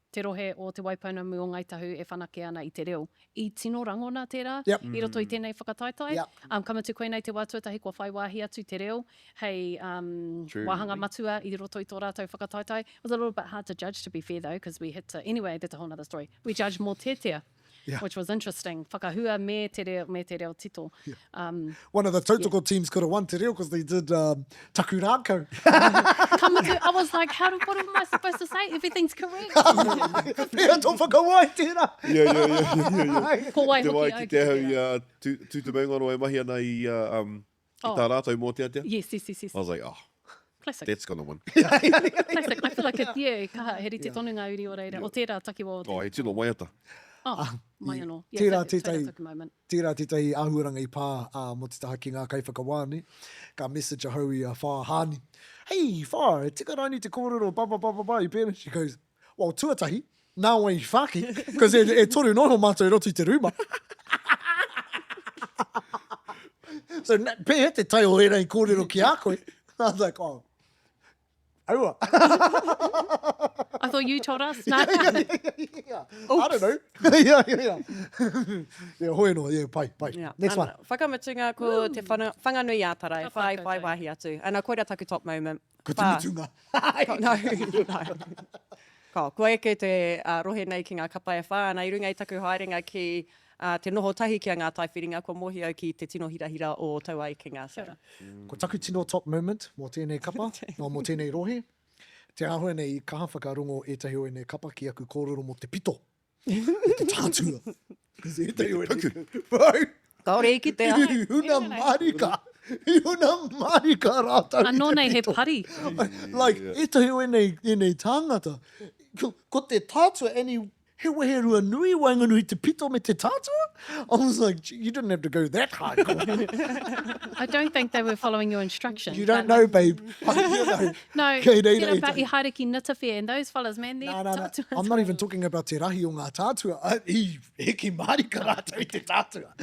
te rohe o Te Waipounamu o Ngāi Tahu e whanake ana i te reo. I tino rangona tērā Yep. i roto i tēnei whakataetae. Yep. Um, ka mutu koinei te wā tuatahi kua whai wāhi atu te reo hei um, True. wāhanga matua i roto i tō rātou whakataetae. It was a little bit hard to judge, to be fair though, because we had to, anyway, that's a whole other story. We judged mōteatea. Yeah. Which was interesting. Whakahua me te reo, me te reo tito. Yeah. Um, One of the tautoko yeah. teams could have won te reo because they did um, taku rākau. Ka mutu, I was like, how do, what am I supposed to say? Everything's correct. Pea tō whakawai tērā. Yeah, yeah, yeah, yeah, yeah. Ko wai Te hoki wai au ki ki te hau tērā. i a Tū Te Maungārongo e mahi ana i, uh, um, i Oh. tā rātou mōteatea. Yes, yes, yes, yes. I was like, oh, Classic. that's gonna win. Classic. I feel like it, yeah, kaha, he rite tonu ngā uri o reira, o tērā takiwā o te... Oh, he tino waiata. Oh, mai anō. Yeah, Tērā so, tētahi, taku moment. tērā tētahi āhuaranga i pā ā, mō te taha ki ngā kaiwhakawā, nē. Ka message ahau i a Whā Hāni. Hey, Whā, e tika rānei te kōrero, ba, ba, ba, ba, ba, i pēnei. She goes, well, tuatahi, nā wai i whāki, because e, e toru noa iho mātou i roto i te rūma. so, na, pēhea te tae o ērā i kōrero ki a koe? I was like, oh, aua. I thought you told us. No. yeah, yeah, yeah, yeah. I don't know. yeah, yeah, yeah. yeah, hoi anō, yeah, pai, pai. Yeah. Next Ana, one. Whakamutunga ko te whana, Whanganui a Tara, Ka whai, pai whai koutou. wāhi atu. Ana, koira taku top moment. Ko te Whā. mutunga. Ko, no, no. Ko, kua eke te uh, rohe nei ki ngā kapa e whā ana i runga i taku haerenga ki uh, te noho tahi ki a Ngā Taiwhiringa, kua mōhio au ki te tino hirahira o taua ekenga. So. Kia ora. Ko taku tino top moment mō tēnei kapa, no, mō tēnei rohe, te āhua nei i kaha whakarongo ētahi o ēnei kapa ki aku kōrero mō te pito. Me te tātua. Because ētahi o ēnei... Bro! Kāore i kitea. I huna mārika. I huna mārika rātou i te pito. Anō nei he pari. Like, ētahi o ēnei, ēnei tāngata, ko, ko te tātua, and he, he weherua nui waenganui te pito me te tātua. I was like, gee, you didn't have to go that high. I don't think they were following your instructions. You don't but know, babe. You know. No, Kei reira tērā pea ētahi. i haere ki Nitawhea and those fellas, man, they're Nā, nā, nā. tātua. I'm not even talking about te rahi o ngā tātua. I, i hiki mārika rātou i te tātua.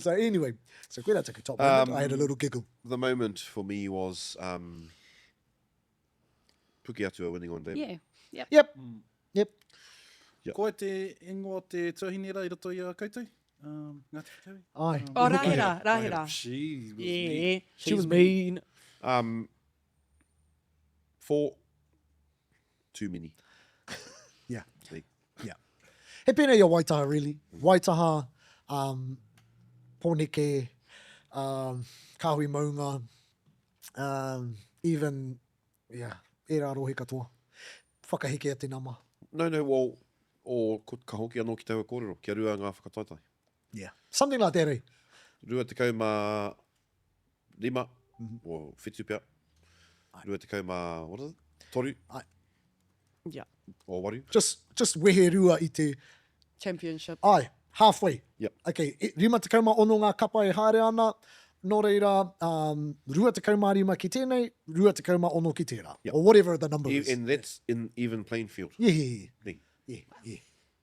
So anyway, so koirā taku top moment. I had a little giggle. The moment for me was um, Pukeatua winning on debut. Yeah, yep. Yep. Yep. Yeah. Ko te ingoa o te tuahine ra i roto i a koutou? Um, Ngāti Whakaue? Ai. Oh, Rahera, Rahera. She was mean. Yeah, She was mean. Um, four, too many. Yeah. See. Yeah. He pēnei a Waitaha, really. Waitaha, um, Pōneke, um, Kāhui Maunga, um, even, yeah, ērā rohe katoa. Whakahekea te nama. No, no, well, o, ko, ka hoki anō ki taua kōrero, kia rua ngā whakataetae. Yeah. Something like that, eh? 25, o whitu pea. 20, what is it? Toru? Ai. Yeah. O waru. Just, just weherua i te... Championship. Ai, halfway. Yep. Okay, e, 56 ngā kapa e haere ana, nō reira, um, 25 ki tēnei, 26 ki tērā. Yep. Or whatever the number E, is. and that's in even playing field. Yeah, yeah, yeah. Nē. Yeah, yeah,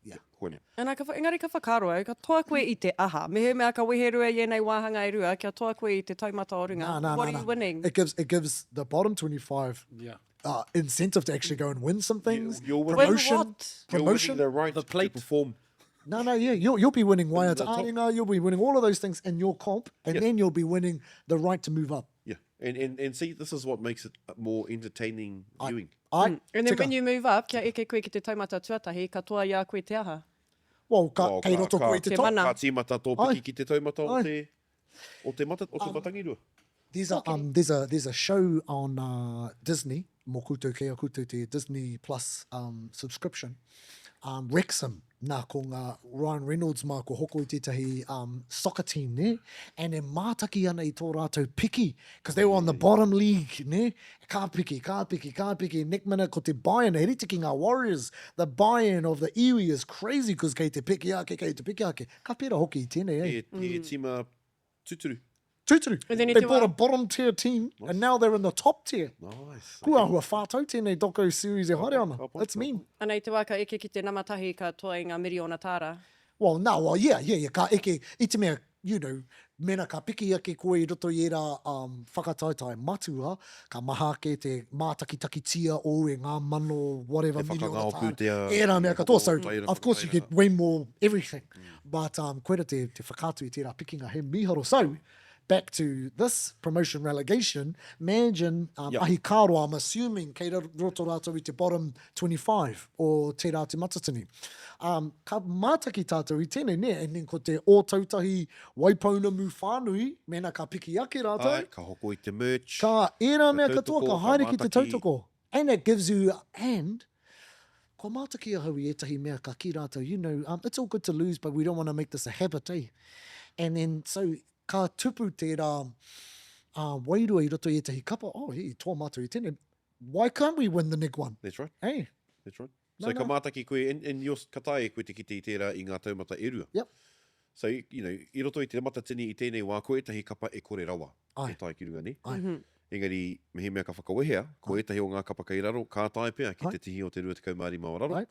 yeah. Koinei. Ana, ka, engari ka whakaaro au, ka toa koe i te aha. Mehemea ka weherua i ēnei wāhanga e rua, kia toa koe i te taumata o runga. Nā, nā, What nā, are you nā. winning? It gives, it gives the bottom 25 Yeah. uh, incentive to actually go and win some things. You're winning- promotion. Win what? You're winning Promotion. the right The to plate. perform. No, no, yeah, you'll, you'll be winning Waiata the top. Āringa, you'll be winning all of those things in your comp, and Yeah. then you'll be winning the right to move up. Yeah. And, and, and see, this is what makes it more entertaining viewing. I, And then tika. when you move up, kia eke koe ki te taumata tuatahi, ka toa i a koe te aha. Well, ka, Oh, kei ka- roto ka- koe i te Te top. mana. Ka tīmata tō Ai. piki ki te taumata o Ai. te, o te, mata, o te matangirua. There's a, um, there's a, there's a show on uh, Disney, mō koutou kei a koutou te Disney Plus um, subscription. Um, Wrexham, nā, ko ngā Ryan Reynolds mā ko hoko i tētahi um, soccer team, ne? And e mātaki ana i tō rātou piki, because they were on the bottom league, ne? Ka piki, ka piki, ka piki. Nick Minute ko te buy-in, he rite ki ngā Warriors. The buy-in of the iwi is crazy, because kei te piki ake, kei te piki ake. Ka pērā hoki i tēnei, eh? He, he tīma tuturu. Tūturu. And then i They te bought wā- a bottom tier team and now they're in the top tier. Nice. Kua ahua whātau tēnei doco series e haere ana. Ka pai, It's ka mean. Ana i te wā ka eke ki te nama tahi ka toa i ngā miriona tāra. Well, no, well, yeah, yeah, yeah, ka eke, i te mea, you know, mena ka piki ake koe i roto i ērā um, whakataetae matua, ka maha ake te mātakitakitia ōu e ngā mano whatever Te miriona whakangao tāra. pūtea, Ērā mea katoa. So, whakatairanga, of course, you get way more everything. But um, koira te, te whakaatu i tērā pikinga, he mīharo. So, back to this promotion relegation, imagine um, Yeah. ahi kāroa, I'm assuming kei roto rātou i te bottom 25 o tērā te matatini. Um, ka mātaki tātou i tēnei, nē? And then ko te Ōtautahi Waipounamu whānui, mēnā ka piki ake rātou. Ai, ka hoko i te merch. Ka ērā Ka mea katoa, tautoko, ka ka haere ki te mātaki. tautoko. And it gives you, and, kua mātaki ahau i ētahi mea ka kī rātou, you know, um, it's all good to lose, but we don't want to make this a habit, eh? And then, so, ka tupu tērā uh, wairua i roto i ētahi kapa, oh, he, i toa mātou i tēnei, why can't we win the next one? That's right. Hey. That's right. No, So ka no. mātaki koe, and, and your, ka taea e koe te kite i tērā i ngā taumata e rua. Yep. So, you know, i roto i te matatini i tēnei wā, ko ētahi kapa e kore rawa Ai. e tae ki runga, nē? Ai. Engari, mehemea ka whakawehea, ko ētahi o ngā kapa kei raro, ka tae pea ki Ai. te tihi o te 25 o raro, Ai.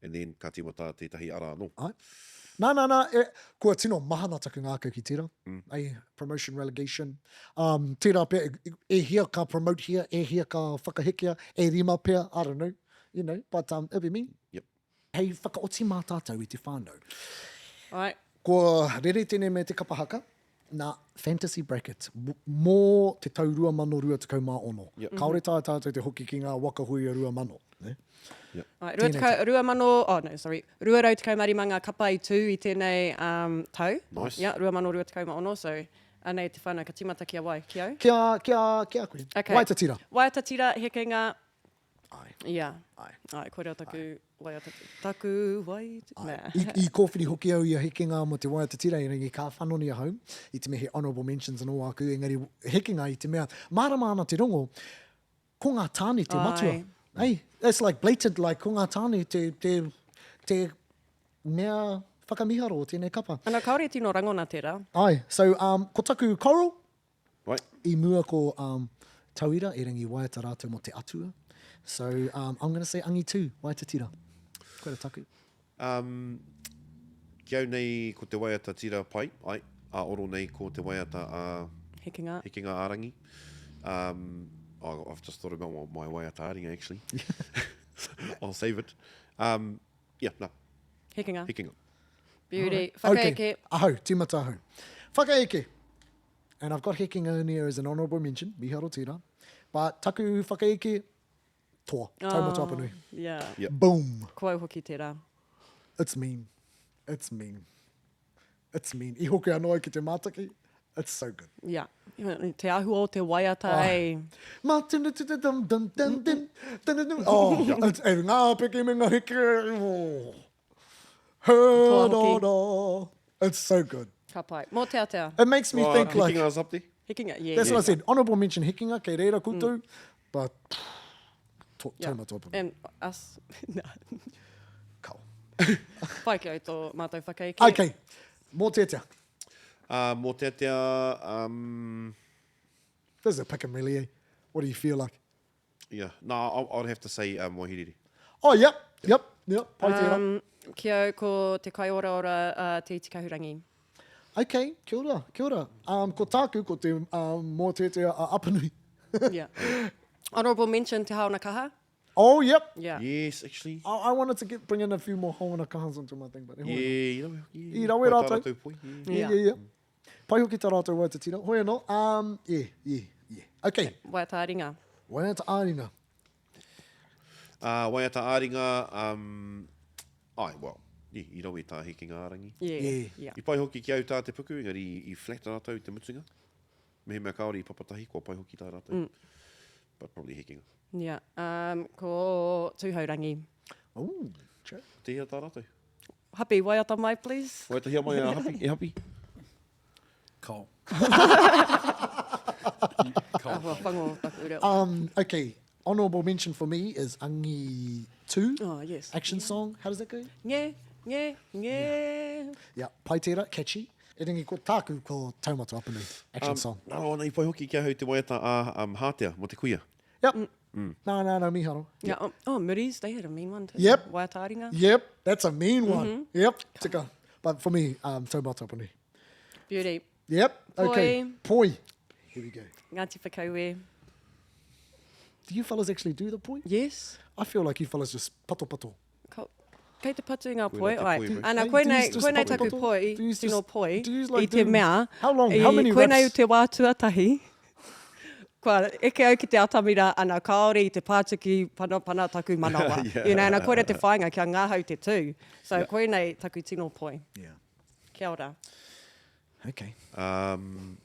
and then ka tīmata tētahi ara anō. Ai. Nā, nā, nā, e, kua tino mahana taku ngākau ki tērā. Mm. Ai, promotion relegation. Um, tērā pea, e, e hia ka promote hia, e hia ka whakahekea, e rima pea, I don't know, you know, but um, it'll be me. Yep. Hei whakaoti mā tātou i te whānau. Ai. Kua rere tēnei me te kapa haka, nā Fantasy Bracket, mō te tau 2026. Yep. Kāore tā tātou te hoki ki ngā waka huia 2000. Ne? Yep. Ai, 20, 2000, oh no, sorry, 215 ngā kapa i tū i tēnei um, tau. Nice. Yeah, 2026, so anei te whānau ka tīmata ki a wai, ki au? Ki a, ki a, ki a koe. Okay. Waiata tira. Waiata tira, hekenga, Ai. Yeah. Ai. Ai, koira taku waiata, taku waiata, Ai. nā. I, i kōwhiri hoki au i a Hekenga mō te waiata tira, engari ka whanoni ahau, i te mea he honourable mentions anō āku, engari Hekenga i te mea, mārama ana te rongo, ko ngā tāne te matua. Ai. Ei, it's like blatant, like ko ngā tāne te, te, te mea whakamiharo o tēnei kapa. Ana, kāore tino rangona tērā. Ai, so um, ko taku coral, Right. I mua ko um, Tauira, erangi waiata rātou mō te atua. So um, I'm gonna say angitu, waiata tira. Koira taku. Um, ki au nei ko te waiata tira pai, ai, a oro nei ko te waiata a Hekenga. Hekenga ā-rangi. Um, oh, I've just thought about my, my waiata ā-ringa actually. I'll save it. Um, yeah, no. Hekenga. Hekenga. Beauty. Right. Whakaeke. Okay. Ahau, tīmata ahau. Whakaeke. And I've got Hekenga in here as an honourable mention, miharo tērā. But taku whakaeke, toa, taumata Oh, apanui. Yeah. Yep. Boom. Ko au hoki tērā. It's mean. It's mean. It's mean. I hoki anō au ki te mātaki. It's so good. Yeah. Te āhua o te waiata, Oh. eh. Ma tun tu tu dum dum dum dum dum dum dum. Oh, it's, e ngā piki me ngā heke. Oh. Toa He da hoki. da. It's so good. Ka pai. Mōteatea. It makes me Oh, think like... Hekenga's up there. Hekenga, yeah. That's yeah. what I said. Honourable mention Hekenga, kei reira koutou, but to, Yeah. taumata apanui. And us. Nā. Kao. Pai ki au tō mātou whakaeke. Okay. Mōteatea. Uh, mōteatea, um, This is a pick 'em really, eh? What do you feel like? yeah. No, I, I'd have to say um, Waihirere. Oh, yep, yep, yep. Pai tērā. Um, ki au ko te kaioraora a Te Iti Kahurangi. Okay, kia ora, kia ora. Um, ko tāku, ko te um, mōteatea a Apanui. Yeah. Honourable mention Te Haona Kaha. Oh, yep. Yeah. Yes, actually. I, I wanted to get, bring in a few more Haona Kahas onto my thing, but yeah, i rawe hoki. I rawe rātou. Rātou poi. Yeah, yeah, yeah. yeah. Pai hoki tā rātou waiata tira. Hoi anō. Um, yeah, yeah, yeah. Okay. Waiata ā-ringa. Waiata ā-ringa. Uh, waiata ā-ringa, um, ai, well, yeah, i rawe tā Hekenga ā-rangi. Yeah, yeah. yeah. I pai hoki ki au tā te puku, engari i, i flat rātou i te mutunga. Mehemea kāore i papatahi, kua pai hoki tā rātou. Mm. But probably Hekenga. Yeah. Um, ko Tūhourangi. Ooh, check. Tēhea tā rātou? Hapi, waiata mai, please. Waiatahia mai a Hapi, e Hapi. Kao. Kao. Ahua whango taku reo. Um, okay, honourable mention for me is Angi 2. Oh, yes. Action yeah. song. How does that go? Nge, nge, nge. Yeah, pai tērā, catchy. Erangi ko tāku ko Taumata Apanui, action um, song. Nā, nā, i pai hoki ki ahau te waiata a um, Hātea mō te kuia. Yep. Mm. Mm. Nā, nā, nā, miharo. Yeah, oh, oh, Moody's, they had a mean one too. Yep. Waiata Yep, that's a mean one. Mm -hmm. Yep, tika. But for me, um, Taumata Apanui. Beauty. Yep, okay. Poi. Poi. Here we go. Ngāti Whakaue. Do you fellas actually do the poi? Yes. I feel like you fellas just pato pato. Ko, kei te patu i ngā poi, ai. Ana, koinei, koinei taku poi, tino poi, i te mea, how long, how many i, koinei te wā tuatahi, kua eke au ki te atamira, ana, kāore i te pātuki panapana taku manawa. yeah. You know, ana, koira te whāinga kia ngahau te tū. So, yeah. koinei taku tino poi. Yeah. Kia ora. Okay. Um,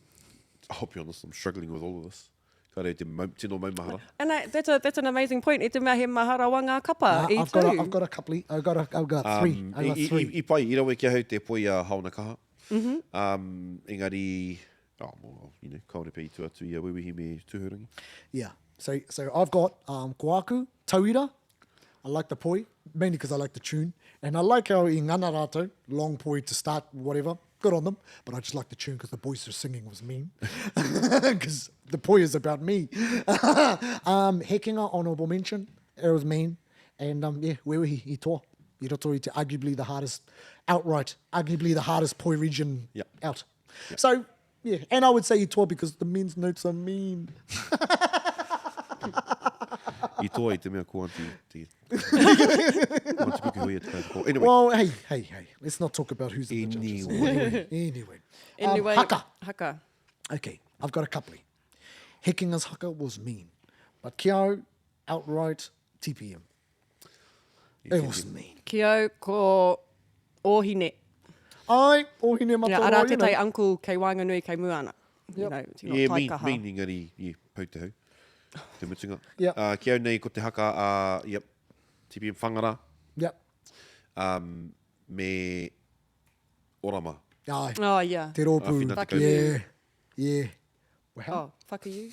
I'll be honest, I'm struggling with all of this. Kāre te mau, tino maumahara. And I, that's, a, that's an amazing point. I te mea he maha rawa ngā kapa Nah, i I've got, a, tū. I've got a couple. I've got, a, I've got three. Um, I've got i, three. I, i, i pai, i rawe ki ahau te poi a Haona Kaha. Mm -hmm. um, engari, oh, well, you know, kāore pea i tua atu i a Wewehi me Tūhourangi. Yeah. So, so I've got um, Koaku, Tauira. I like the poi, mainly because I like the tune. And I like how i ngana rātou, long poi to start, whatever. Good on them. But I just like the tune because the voice they're singing was mean. Because the poi is about me. um, Hekenga, honourable mention. It was mean. And um, yeah, Wewehi, i toa. I roto i te arguably the hardest, outright, arguably the hardest poi region Yeah. out. So, yeah, and I would say i toa because the men's notes are mean. I toa i te mea ko Aunty, te, ko Aunty Pukehuia te kaitoko. Anyway. Well, hey, hey, hey, let's not talk about who's in the judges. Anyway. Anyway. Um, Anyway. haka. Haka. Okay, I've got a couple. Hekenga's haka was mean, but ki au, outright TPM. It was mean. Ki au ko Ōhine. Ai, Ōhine Yeah, Mataroa, arā you know. tētahi uncle kei waenganui kei mua ana. You Yep. know, tino Yeah, mean, taikaha. mean engari, yeah, pau te hau. Te mutunga. Yep. Uh, ki au nei ko te haka a, uh, yep, TPM Whangara. Yep. Um, me Orama. Ai. Oh, yeah. Te rōpū. Āwhina te Fuck you. Yeah, yeah. Well, Oh, fuck you.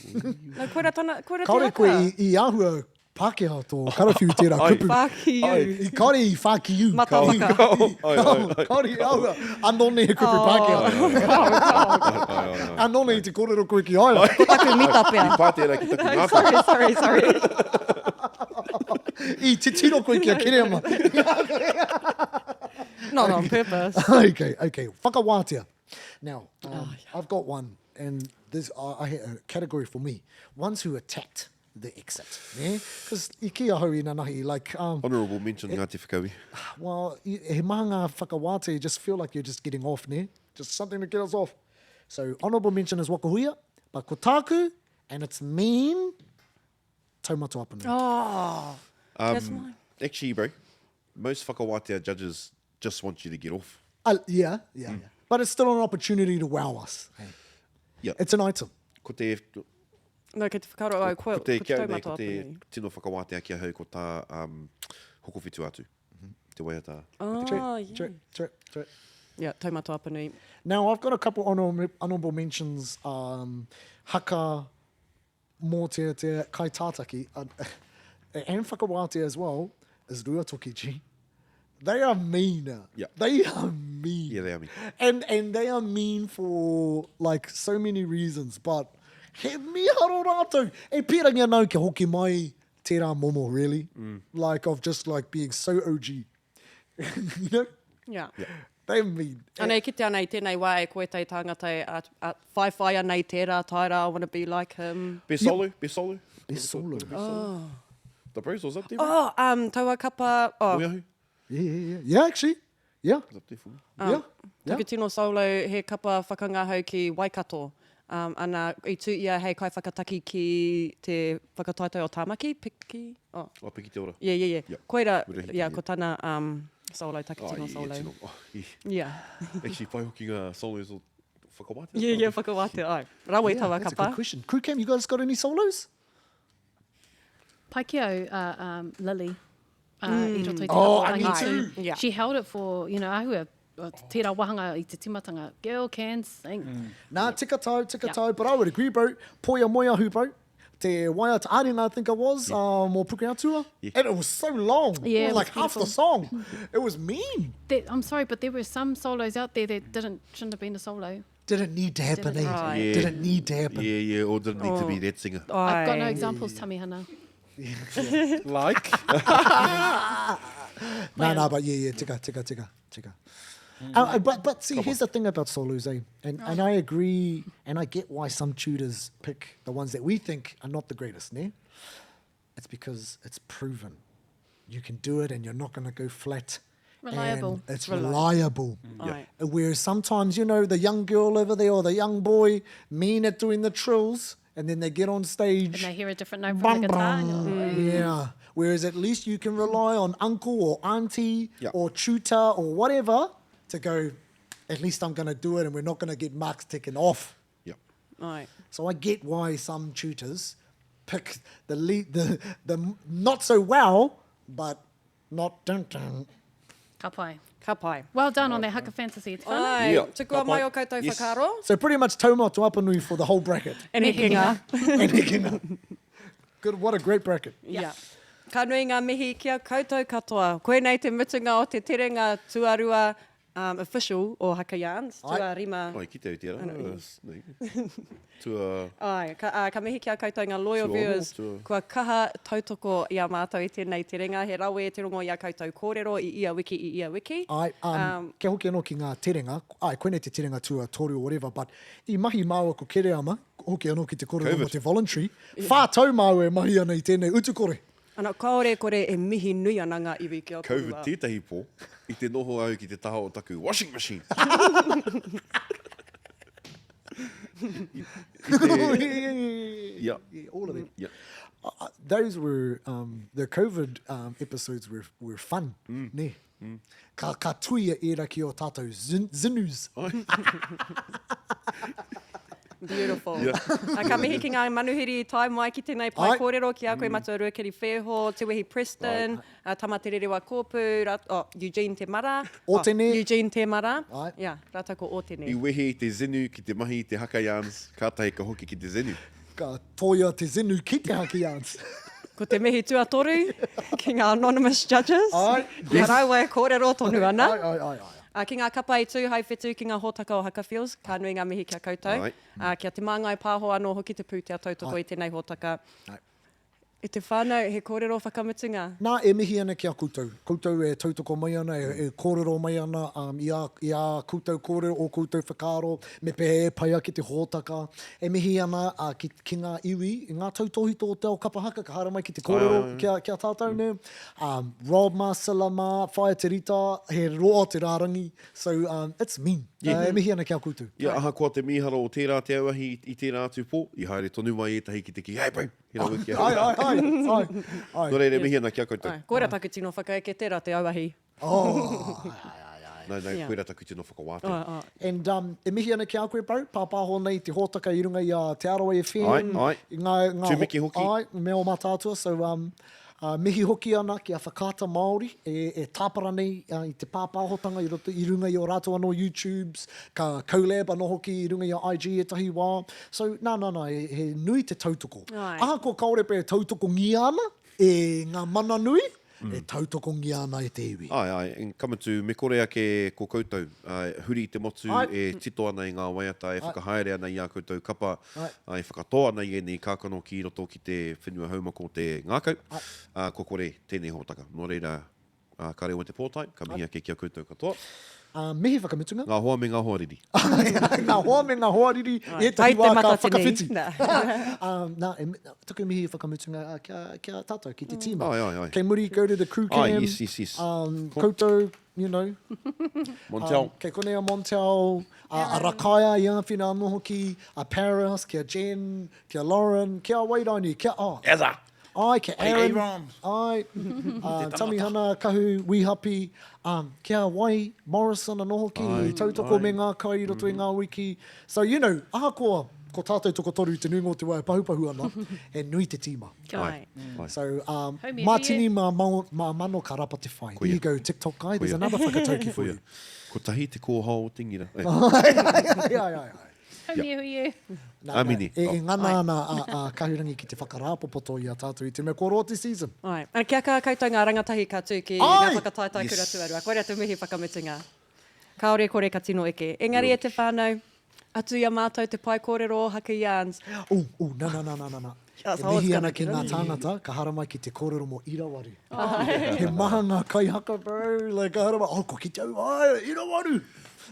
No, koira tana, koira te Kaore haka. koe i, i āhua Pākehā tō karawhiu tērā kupu. Fuck you. I kaore i fuck you. Matawaka. Kaore i āhua. Anō nei he kupu Pākehā. Anō nei te kōrero koe ki a ia. Ko taku mita pea. I pā tērā ki taku ngākau. Sorry, sorry, sorry. I titiro koe ki a Kereama. Not on purpose. okay, okay. Whakawātea. Now, um, oh, yeah. I've got one, and this I, I had a category for me. Ones who attacked the exit. Yeah? Because i ki ahau i nanahi, like... Um, Honourable mention e, Ngāti Whakaue. Well, he maha ngā whakawātea, you just feel like you're just getting off, ne? Just something to get us off. So, honourable mention is Wakahuia, but ko tāku, and it's mean, Taumata Apanui. Oh, um, that's mine. Actually, bro, most whakawātea judges just want you to get off. Uh, yeah, yeah, mm. yeah. But it's still an opportunity to wow us. Hey. Yeah. It's an item. Ko te... No, kei te whakaaro au, ko, ko te, ko te kia nei, ko te tino whakawātea ki ahau ko tā um, Hokowhitu Atu. Mm -hmm. Te waiata. Oh, true, yeah. True, true, true. Yeah, Taumata Apanui. Now, I've got a couple honorable, honorable mentions. Um, haka, mōteatea, kaitātaki, uh, and whakawātea as well, is Ruatoki G. They are mean. Yeah. They are mean. Yeah, they are mean. And, and they are mean for like so many reasons, but he miharo rātou. E pīrangi ana au kia hoki mai tērā momo, really. Mm. Like of just like being so OG. you know? Yeah. yeah. They mean. Ana e kite ana i tēnei wā e koe tei tāngata e a, a, whaiwhai ana i tērā taera, I wanna be like him. Be solo, be solo. Best solo. Oh. The Bruce was up there. Oh, um, taua kapa. Oh. Moeahu. Yeah, yeah, yeah. Yeah, actually. Yeah. Was up there for me. Um, yeah. Taku tino solo, he kapa whakangahau ki Waikato. Um, ana, i tū ia hei kaiwhakataki ki te whakataetae o Tāmaki, Piki, oh. Oh, Piki Te Ora. Yeah, yeah, yeah. Yeah. Koira, Murahiki, yeah, yeah. ko tana um, solo, taku Oh, tino yeah, solo. tino. Oh, yeah. Yeah. Actually, whai hoki ngā solos o Whakawātea. Yeah, yeah, whakawātea, ai. Rawe Yeah, taua that's a kapa. good question. Crew Cam, you guys got any solos? Pai ki au a um, Lily uh, i roto i te Oh, kapa I me Angitu. too. Yeah. She held it for, you know, ahua, tērā wāhanga i te timatanga. Girl can sing. Nā, tika tau, tika Yeah. tau, but I would agree, bro. Poia Moeahu, bro. Te waiata āringa, I think it was, yeah. um, o Pukeatua. Yeah. And it was so long. Yeah, it was it was like half the beautiful. song. It was mean. That, I'm sorry, but there were some solos out there that didn't shouldn't have been a solo. Didn't need to happen, Didn't. eh? Right. Yeah. Didn't need to happen. Yeah, yeah, or didn't need to be that singer. I've got no Ai. examples, Tamihana. Like? No, no, but yeah, yeah, tika, tika, tika, tika. Uh, uh, but but see, here's the thing about solos, eh? And and I agree, and I get why some tutors pick the ones that we think are not the greatest, ne? It's because it's proven. You can do it, and you're not going to go flat. and Reliable. It's reliable. Ai. Whereas sometimes, you know, the young girl over there or the young boy mean at doing the trills, and then they get on stage. And they hear a different note from the guitar. And you're like, Yeah. Whereas at least you can rely on uncle or auntie Yeah. or tutor or whatever to go, at least I'm going to do it and we're not going to get marks taken off. Yeah. Ai. So I get why some tutors pick the le- the, the not so well, but not dun dun. Ka pai. Ka pai. Well done on that haka fantasy. Te whānau. Ai, Yeah. tukua Ka pai. mai o koutou Yes. whakaaro. So pretty much Taumā to Apanui for the whole bracket. And hekenga. And hekenga. Good, what a great bracket. Yeah. Ka nui ngā mihi ki a koutou katoa. Koinei te mutunga o te terenga tuarua um, official o Haka Yarns, Ai. tuarima. Ai, ki te au tērā. Nei. Tua... Ai, ka, uh, ka mihi ki a koutou ngā loyal Tuaono, viewers tua- kua kaha tautoko i a mātou i tēnei terenga. He rawe te rongo i a koutou kōrero i ia wiki, i ia wiki. Ai, um, Um, kia hoki anō ki ngā terenga, ai, koinei te terenga tuatoru or whatever, but i mahi māua ko Kereama, hoki anō ki te kōrero Covid. mō te voluntary, whā tau māua e mahi ana i tēnei utukore. Ana, kāore e kore e mihi nui ana ngā iwi ki a Covid koroua. tētahi pō, i te noho au ki te taha o taku washing machine. I, i te, yeah. yeah, All of them. yeah. Uh, uh, those were, um, the COVID um, episodes were, were fun, Mm. nē. Ka, ka tuia ērā ki o tātou zin, zinus. Beautiful. Yeah. Uh, ka mihi ki ngā manuhiri i tae mai ki tēnei pae Ai. kōrero ki a koe Matua Ruakiri Wheho, Te Wehi Preston, uh, Tama Te Rerewa Kōpū, rat, oh, Eugene Te Mara. Ōtene. Oh, Eugene Te Mara. Ai. Yeah, rātou ko Ōtene. I wehe i te zenu ki te mahi i te haka yarns, kātahi ka hoki ki te zenu. Ka toia te zenu ki te haka yarns. Ko te mihi tuatoru ki ngā anonymous judges. Ai. Kia rāua e kōrero tonu ana. Ai, ai, ai, ai. Uh, ki ngā kapa i tū hai whetū ki ngā hōtaka o Haka Feels, ka nui ngā mihi ki a koutou. Ai. Uh, kia Te Māngai Pāho anō hoki te pūtea tautoko Ai. i tēnei hōtaka. Ai. E te whānau, he kōrero whakamutunga. Nā, e mihi ana ki a koutou. Koutou e tautoko mai ana, e, e kōrero mai ana um, i, a, i a koutou kōrero, ō koutou whakaaro, me pēhea e pai ake te hōtaka. E mihi ana uh, ki, ki ngā iwi, i ngā tautōhito o te ao kapa haka, ka haere mai ki te kōrero Ai, ai, ai. ki a, ki a tātou, nē. Um, Rob mā, Silla mā, Whaea Te Rita, he roa te rārangi. So, um, it's mean. Yeah. Uh, e mihi ana ki a koutou. Yeah, ahakoa te mīharo o tērā te auahi i, i tērā atu pō, i haere tonu mai ētahi ki te kī, hey bro, he rawe ki a Ai, ai, ai, ai, ai. Nō reira, e mihi ana ki a koutou. Ai, koira taku tino whakaeke, tērā te auahi. Oh, ai, ai, ai. Nā, nā, Yeah. koira taku tino whakawātea. Ai, ai. And um, e mihi ana ki a koe, bro, pāpāho nei te hōtaka i runga i a Te Arawa FM. Ai, ai. I ngā, ngā Tumeke hoki. Ai, me o Mātaatua. So, um, uh, mihi hoki ana ki a Whakaata Māori e, e tāpara nei uh, i te pāpāhotanga i, roto, i runga i o rātou anō YouTubes, ka collab anō hoki i runga i a IG ētahi wā. So, nā, nā, nā, he, he nui te tautoko. Ai. Ahakoa kāore pea e tautokongia ana e ngā mana nui, e tautokongia ana e te iwi. Āe, āe, and ka mutu, me kore ake ko koutou, āe, huri te motu Āe. e tito ana i ngā waiata, e whakahaere ana i ā koutou kapa, Āe. āe, e whakatō ana i ēnei kākano ki roto ki te whenua haumako o te ngākau, Āe. ā, kua kore tēnei hōtaka. Nō reira, ā, ka rewa te pōtae, ka mihi ake ki a koutou katoa. Ā, mihi whakamutunga. Ngā hoa me ngā hoariri. Ngā hoa me ngā hoariri, ētahi wā ka whakawhiti. Ā, nā, e, tuku mihi whakamutunga ki a, ki a tātou, ki te tīma. Ai, ai, ai. Kei muri, go to the crew cam. Ai, yes, yes, yes. Um, cool. Koutou, you know. Montel. Um, kei konei a Montel, a, a Rakaia i āwhina anō hoki, a Paris, ki a Jen, ki a Lauren, ki a Wairani, ki a, oh. Ezra. Ai, ki a Aaron, ai, a Tamihana, Kahu, Wihapi, um, ki a Wai Morrison anō hoki, i tautoko me ngā kai i roto i ngā wiki. So, you know, ahakoa ko tātou tokotoru te nuinga o te wā e pahupahu ana, he nui te tīma. Ai. So, um, mā tini, mā, mā mano ka rapa te whai. There you go, TikTok guy, there's another whakatauki for you. Kotahi te kōhao o te ngira. Ai, ai, ai, ai. Haumi e hui e. Nā, nā, e, e ngana ana a, a Kahurangi ki te whakarāpopoto i a tātou i te mea kua roa te season. Āe. Ana, kia kaha koutou ngā rangatahi ka tū ki ngā whakataetae kura tuarua. Koira te mihi whakamutunga. Kāore e kore ka tino eke. Engari e te whānau, atu i a mātou te pae kōrero o Haka Yarns. Ooh, ooh, nā, nā, nā, nā, nā, nā. E mihi ana ki ngā tāngata ka haramai ki te kōrero mō Irawaru. He maha ngā kaihaka, bro, like ka haramai, oh, kua kite au, āe, Irawaru!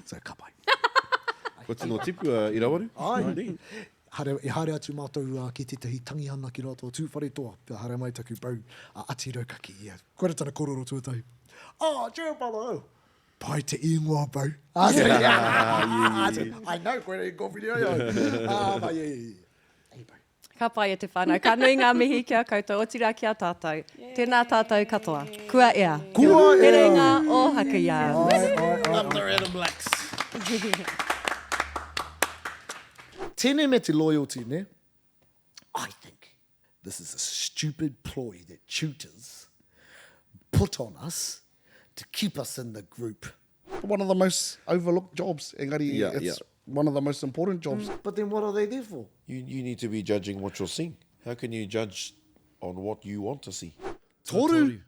So, ka pai. Kua tino tipu a Irawaru. Āe. Haere, i haere atu mātou ki tētahi tangihana ki roto o Tūwharetoa, ka haere mai taku bro, a Ati Raukaki, ia. Koira tana kōrero tuatahi. Oh, Tūwharetoa! Pai te ingoa, bro. I said, I know, koira i kōwhiri ai au. Ah, but yeah, yeah, yeah. Anyway. Ka pai e te whānau. Ka nui ngā mihi ki a koutou, otirā ki a tātou. Tēnā tātou katoa. Kua ea. Kua ea. Herenga o Haka Yarns. Ai, ai, ai, ai. Up the Red and Blacks. Tēnei me te loyalty, ne? I think this is a stupid ploy that tutors put on us to keep us in the group. One of the most overlooked jobs, engari Yeah, it's yeah. one of the most important jobs. But then what are they there for? You, you need to be judging what you're seeing. How can you judge on what you want to see? Toru!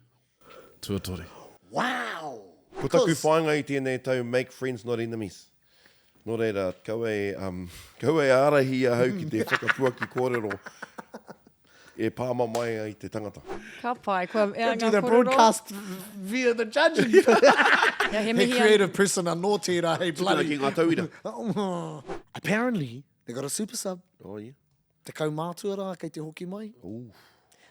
Tuatoru. Wow! Ko taku whāinga i tēnei tau, make friends not enemies. Nō reira, kaua e, um, kaua e ārahi i ahau ki te whakapuaki kōrero e pāmamae ai te tangata. Ka pai, kua ea Do ngā the kōrero. broadcast via the judging. Yeah, he He mihi an- creative person anō tērā, hei Tukuna bloody. ki ngā tauira. Apparently, they got a super sub. Oh, yeah. Te kaumātua rā kei te hoki mai. Ooh.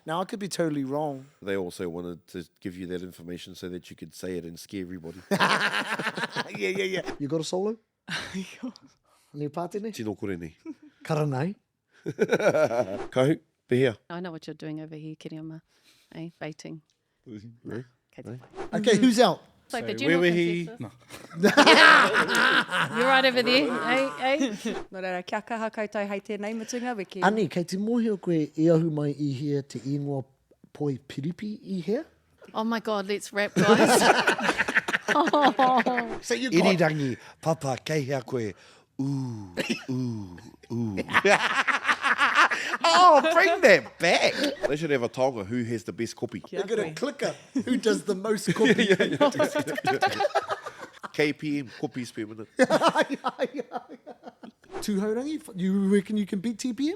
Now, I could be totally wrong. They also wanted to give you that information so that you could say it and scare everybody. yeah, yeah, yeah. You got a solo? Nei pātene? Tino kore nei. Karanai. Kahu, pehea? I know what you're doing over here, Kereama. Eh, baiting. No? Kei te pai. Okay, who's out? It's like the general Wewehi. consensus. You're right over there, eh, eh? Nō reira, kia kaha koutou hei tēnei mutunga wiki. Ani, kei te mōhio koe i ahu mai i hea te ingoa poi piripi i hea? Oh my God, let's wrap, guys. So you got... Irirangi, Papa, kei hea koe? Ooh, ooh, ooh. oh, bring that back. They should have a taonga who has the best kopi. They're gonna clicker who does the most kopi. KPM, copies per minute. Tūhourangi, you reckon you can beat TPM?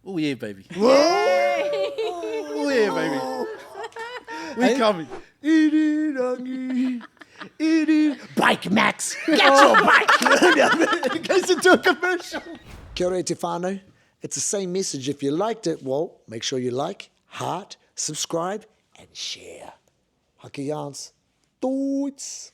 Oh yeah, baby. Oh yeah, baby. We coming. Irirangi, iri... Bike Max! Get your bike! It goes into a commercial. Kia ora e te whānau. It's the same message. If you liked it, well, make sure you like, heart, subscribe, and share. Haka yarns. Toots!